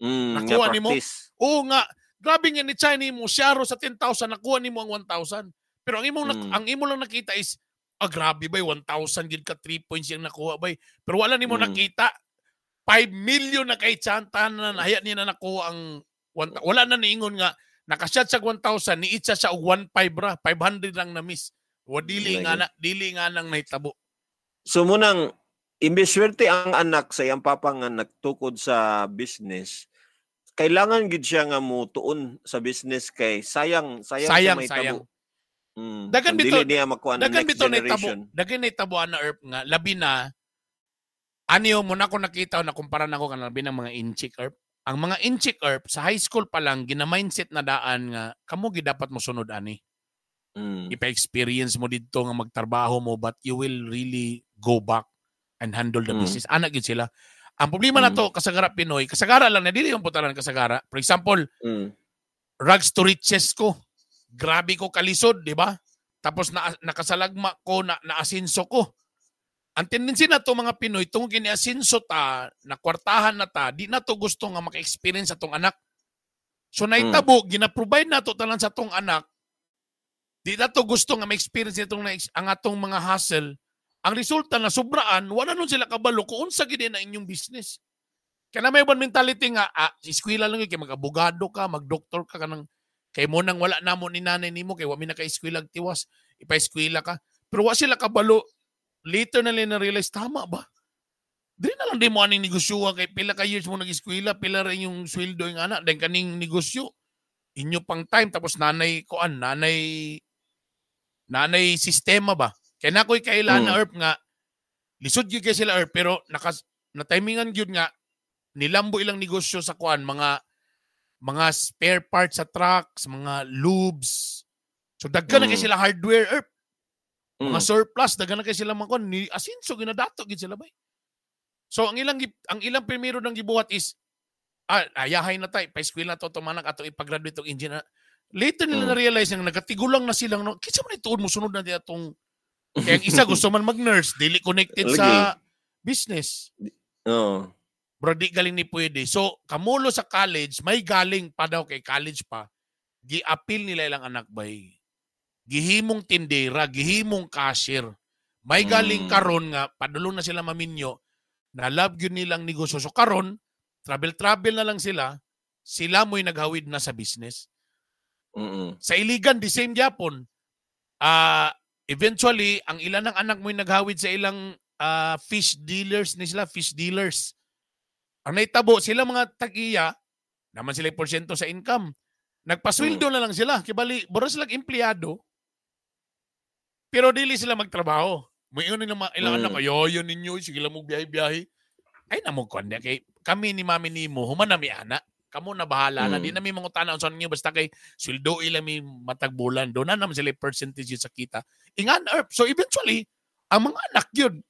Nakuha Nga nimo? practice. Oo nga, grabe nga initsahan nimo, siyaro sa 10,000 nakuha nimo ang 1,000. Pero ang imong ang imo lang nakita is grabe bay 1,000 gid ka 3 points yung nakuha bay. Pero wala nimo nakita 5 million na kay tanan na nahaya niya na nakuha ang wala na niingon nga nakashot sa 1,000 niitsa siya og 1.5 ra, 500 lang na miss. Wa dili nga na dili nga nang nahitabo. So munang imbes swerte ang anak sa iyang papa nga nagtukod sa business, kailangan gid siya nga mutuon sa business kay sayang sayang, Sayang, sa mahitabo. sayang. Kung dili niya makuha ng Dagan next bitaw nahitabo, generation. dagan nahitabo ana Erp nga labi na aniyo mo na ko nakita o nakumpara na ko kan labi ng mga inchik Erp. Ang mga inchik Erp sa high school pa lang gina-mindset na daan nga kamo gid dapat mo sunod ani. Ipa-experience mo didto nga magtrabaho mo but you will really go back and handle the business. Ana gyud sila. Ang problema na to kasagara Pinoy, kasagara lang na dili yung putaran kasagara. For example, rags to riches ko. Grabe ko kalisod, di ba? Tapos na, nakasalagma ko, na naasinso ko. Ang tendency na to mga Pinoy, tungkol kini-asinso ta, nakwartahan na ta, di na to gusto nga maka-experience sa tong anak. So naitabo, gina-provide na to tanan sa tong anak, di na to gusto nga ma-experience itong ang atong mga hustle. Ang resulta na sobraan, wala nun sila kabalo kung unsa gid na inyong business. Kaya na may ibang mentality nga, eskwela lang yun, kay mag-abogado ka, mag-doktor ka, kanang kay mo nang wala namo ni nanay nimo kay wa mi naka-eskwela tiwas, ipa-eskwela ka. Pero wa sila kabalo. Later na nila na-realize, tama ba? Dili na lang di mo aning negosyo kay pila ka years mo nag-eskwela, pila rin yung sweldo yung anak, then kaning negosyo. Inyo pang time tapos nanay kuan, nanay sistema ba? Kaya na ko'y kailan na Erp nga lisod gyud kay sila Erp pero na timingan gyud nga nilambo ilang negosyo sa kuan mga spare parts sa trucks, mga lubes. So daghan na kay sila hardware Erp. Mga surplus daghan na kay sila mga kuan ni asinso ginadato gid sila bay. So ang ilang primero nang gibuhat is ayahay na tay, pa-eskwela to tumanak ato ipa-graduate og engineer. Later nila na-realize nga nagkatigulang na silang no, kinsa man ituod mo sunod na di atong kaya ang isa gusto man mag-nurse, dili connected sa business. Oo. Bro, di galing ni pwede. So, kamulo sa college, may galing pa daw kay college pa, gi-appeal nila ilang anak bay. Gihimong tindera, gihimong cashier. May galing karon nga, padulong na sila maminyo, na love yun nilang negosyo. So, karon, travel-travel na lang sila, sila mo'y naghawid na sa business. Sa Iligan, the same gyapon. Eventually, ang ilan ng anak mo'y naghawid sa ilang fish dealers ni sila, fish dealers. Ang naitabo, sila mga tag-iya, naman sila porsyento sa income. Nagpasweldo na lang sila. Kibali, baro sila empleyado, pero dili sila magtrabaho. May yun ilang anak, ayo ninyo, sige lang mo biyahe-biyahe. Ay, namo kuan kay kami ni mami nimo, human na mi ana. Kamo na bahala na. Di na mi mangutana unsa ninyo basta kay sweldo ila mi matag bulan. Doon na naman sila percentage sa kita. Ingan Erp. So eventually, ang mga anak yun.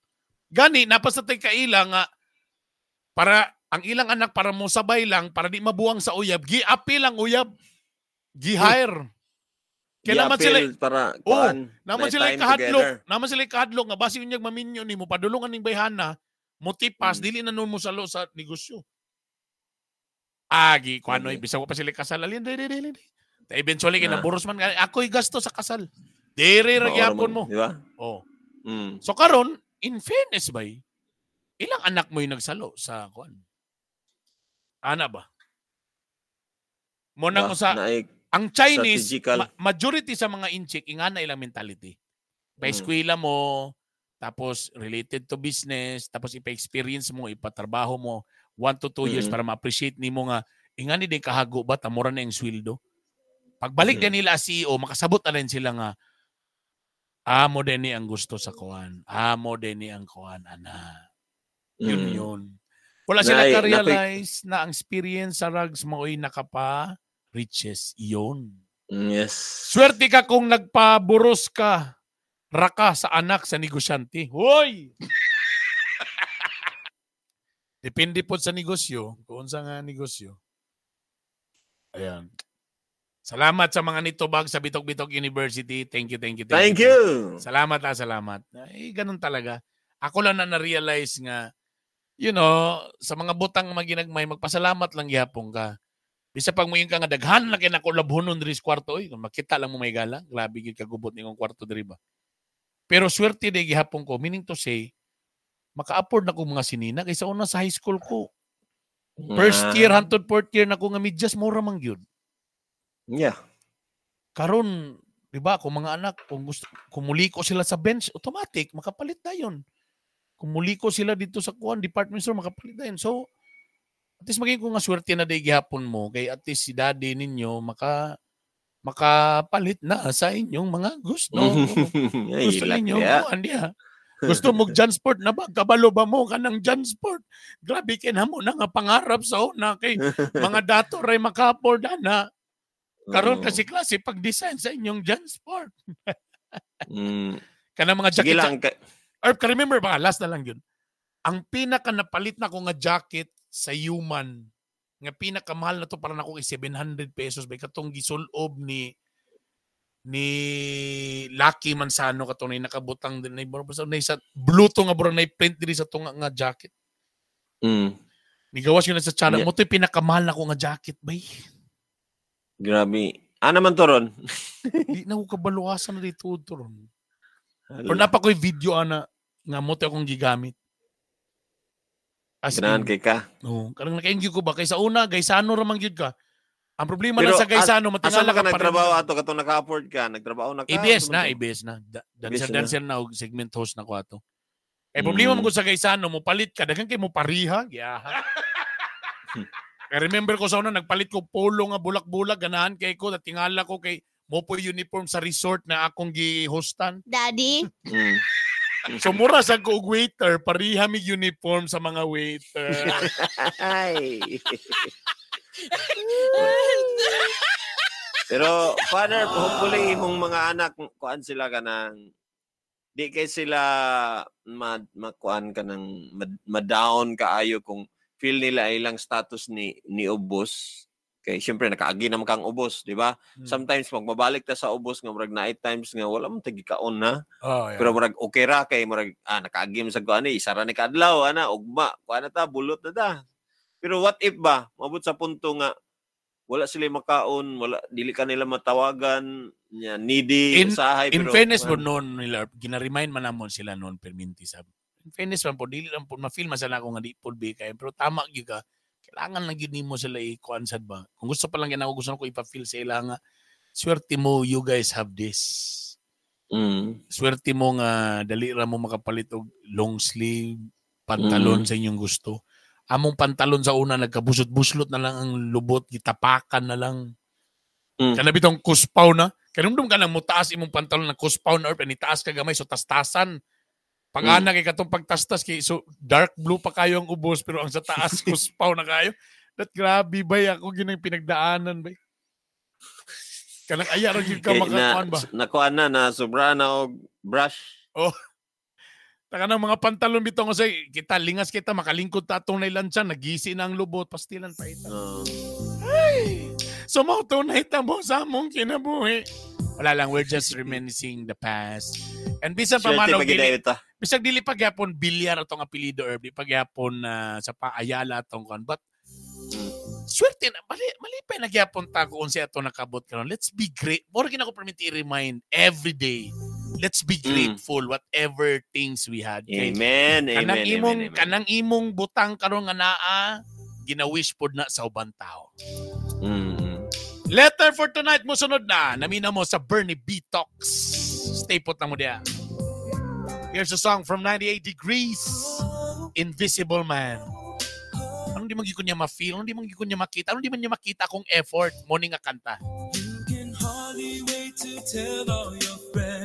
Gani napasatay kaila nga para ang ilang anak para mo sabay lang para di mabuang sa uyab, gi-appeal ang uyab. Gi-hire. Kailangan sila para naman sila kahadlok, naman sila kahadlok nga basi unyag maminyo nimo padulungan ning bayhana, motipas dili na nun mo salo sa negosyo. Agi, kuano, bisag pa sila kasal. Alin, dili. Eventually, kinaburos man, ako'y gasto sa kasal. Diri, ragyapon mo. Di ba? Oh. So, karon, in fairness bay, ilang anak mo yung nagsalo sa kuan? Ana ba? Muna ko sa, ang Chinese, majority sa mga inchik, ingana ilang mentality. Pa-eskwela mo, tapos related to business, tapos ipa-experience mo, ipatrabaho mo, 1 to 2 years para ma-appreciate nimo nga ingani din kahago ba tamura na yung sweldo. Pagbalik din nila as CEO, makasabot na rin sila nga amo din ni ang gusto sa kuan. Amo din ni ang kuan ana. Yun yun. Wala sila ka-realize na ang experience sa rags mao'y nakapa riches yun. Yes. Swerte ka kung nagpaburos ka raka sa anak sa negosyante. Hoy! Depende po sa negosyo. Kung unsa nga negosyo. Ayan. Salamat sa mga nitubag sa Bitok Bitok University. Thank you, thank you, thank you. You. Salamat ah, salamat. Ay, ganun talaga. Ako lang na na-realize nga, you know, sa mga butang maginagmay, magpasalamat lang gihapon ka. Bisa pag muingon ka nga daghan na kay nako labhonon diri sa kwarto, oy, makita lang mo may gala, grabe gid kagubot ningong kwarto diri ba. Pero swerte day gihapon ko, meaning to say, maka-afford na ko mga sinina kaysa una sa high school ko. First year hantod fourth year na ko nga medyas mura man gyud. Yeah. Karon, di ba, kung mga anak, kung gusto, kung muliko sila sa bench, automatic makapalit na yun. Kung muliko sila dito sa kuan department store, makapalit na yun. So, at least maging kung nga swerte na day gihapon mo, kay at least si daddy ninyo makapalit na sa inyong mga gusto. Ay, Gusto ilak ninyo, niya. kuan diha. Gusto mo Jansport na ba? Kabalo ba mo ka ng Jansport? Grabe kinamo na nga pangarap sa una kay mga dato ray maka-afford na. Karon Oo. kasi klase pag-design sa inyong Jansport. Kanang mga Sige jacket. lang. Or ka remember ba? Last na lang yun. Ang pinaka napalit na ko nga jacket sa human, nga pinakamahal na to para nako kay 700 pesos ba katong gisulob ni Lucky Manzano katong nay nakabutang din nay basta nay sa blue to nga burang nay print diri sa tunga nga jacket. Nigawas yun na sa channel Yeah. mo to pinakamahal na ko nga jacket bay. Grabe. Ano man to ron? Di na ko kabaluasan na dito to ron. Pero napa ko'y video ana nga mo to akong gigamit. As Ganahan in, kay ka. oo. Karang naka-enjoy ko ba kaysa una gaysano ra man gyud ka. Ang problema Pero lang sa gaysano Asa matingala man ka ka pa rin. nagtrabaho ato katong naka-afford ka, nagtrabaho na ka? ABS Ano na, man to? ABS na. Dancer ABS na. dancer na og segment host na ko ato. Eh problema mo sa gaysano mo palit ka daghan kay mo pariha, giyaha. Kaya remember ko sa una nagpalit ko polo nga bulak-bulak ganahan kay ko tingala ko kay mo po uniform sa resort na akong gi-hostan. Daddy? So mura sa ko og waiter, pariha mig uniform sa mga waiter. Ay. Pero father, hopefully imong mga anak kuan sila kanang di kay sila makuan ka ng ma-down kaayo kung feel nila ilang status ni ubos. Kay syempre nakaagi naman kang ubos, di ba? Sometimes magbabalik ta sa ubos nga murag night times nga wala man tagi kaon na. Oh, yeah. Pero murag okay ra kay murag nakaagi man sa kuan ni isa ra ni kaadlaw ana ugma kuan na ta bulot na ta. Pero what if ba maabot sa punto nga wala sila makaon, wala dili ka nila matawagan, nya needy usahay In pero fairness po noon nila, gina-remind man namon sila noon perminti sab. In fairness man po dili lang po ma-feel man sila ako nga di po be kay pero tama gyud ka. Kailangan lang gyud nimo sila i-kuan sad ba. Kung gusto pa lang gyud ako gusto ko ipa-feel sa ila nga swerte mo you guys have this. Swerte mo nga dali ra mo makapalit og long sleeve pantalon sa inyong gusto. Among pantalon sa una nagkabusot-buslot na lang ang lubot, gitapakan na lang. Kana bitong kuspaw na. Kanumdum ka nang mutaas imong pantalon na kuspaw na or nitaas ka gamay so tastasan. Pag ana kay katong pagtastas kay so dark blue pa kayo ang ubos pero ang sa taas kuspaw na kayo. That grabe bay ako ginang pinagdaanan bay. Kanang aya ra gyud ka Kay makakuan ba? Nakuan na na sobra na og brush. Oh. Taka ng mga pantalon bitaw nga say kita lingas kita makalingkod ta atong nailansyan nagisi na ang lubot pastilan pa ita. Ay. So mao to nahitabo sa among kinabuhi. Wala lang, we're just reminiscing the past. And bisan pa man Swerte og pa dili, gid ta. bisag dili pa gyapon bilyar atong apelyido or di pa gyapon sa paayala atong kon. But swerte na malipay na gyapon ta kung unsay ato nakabot karon. Let's be great. Moro gid ako permit i-remind every day. Let's be grateful whatever things we had. Kay Amen, amen, kanang amen, imong amen. kanang imong butang karon nga naa gina-wish pod na sa ubang tao. Letter for tonight mo sunod na. Namina mo sa Bernie B Talks. Stay put lang mo diya. Here's a song from 98 Degrees, Invisible Man. Anong di man gyud ko niya ma-feel? Anong di man gyud ko niya makita? Anong di man niya makita akong effort? Mo ni nga kanta. wait to tell all your friends.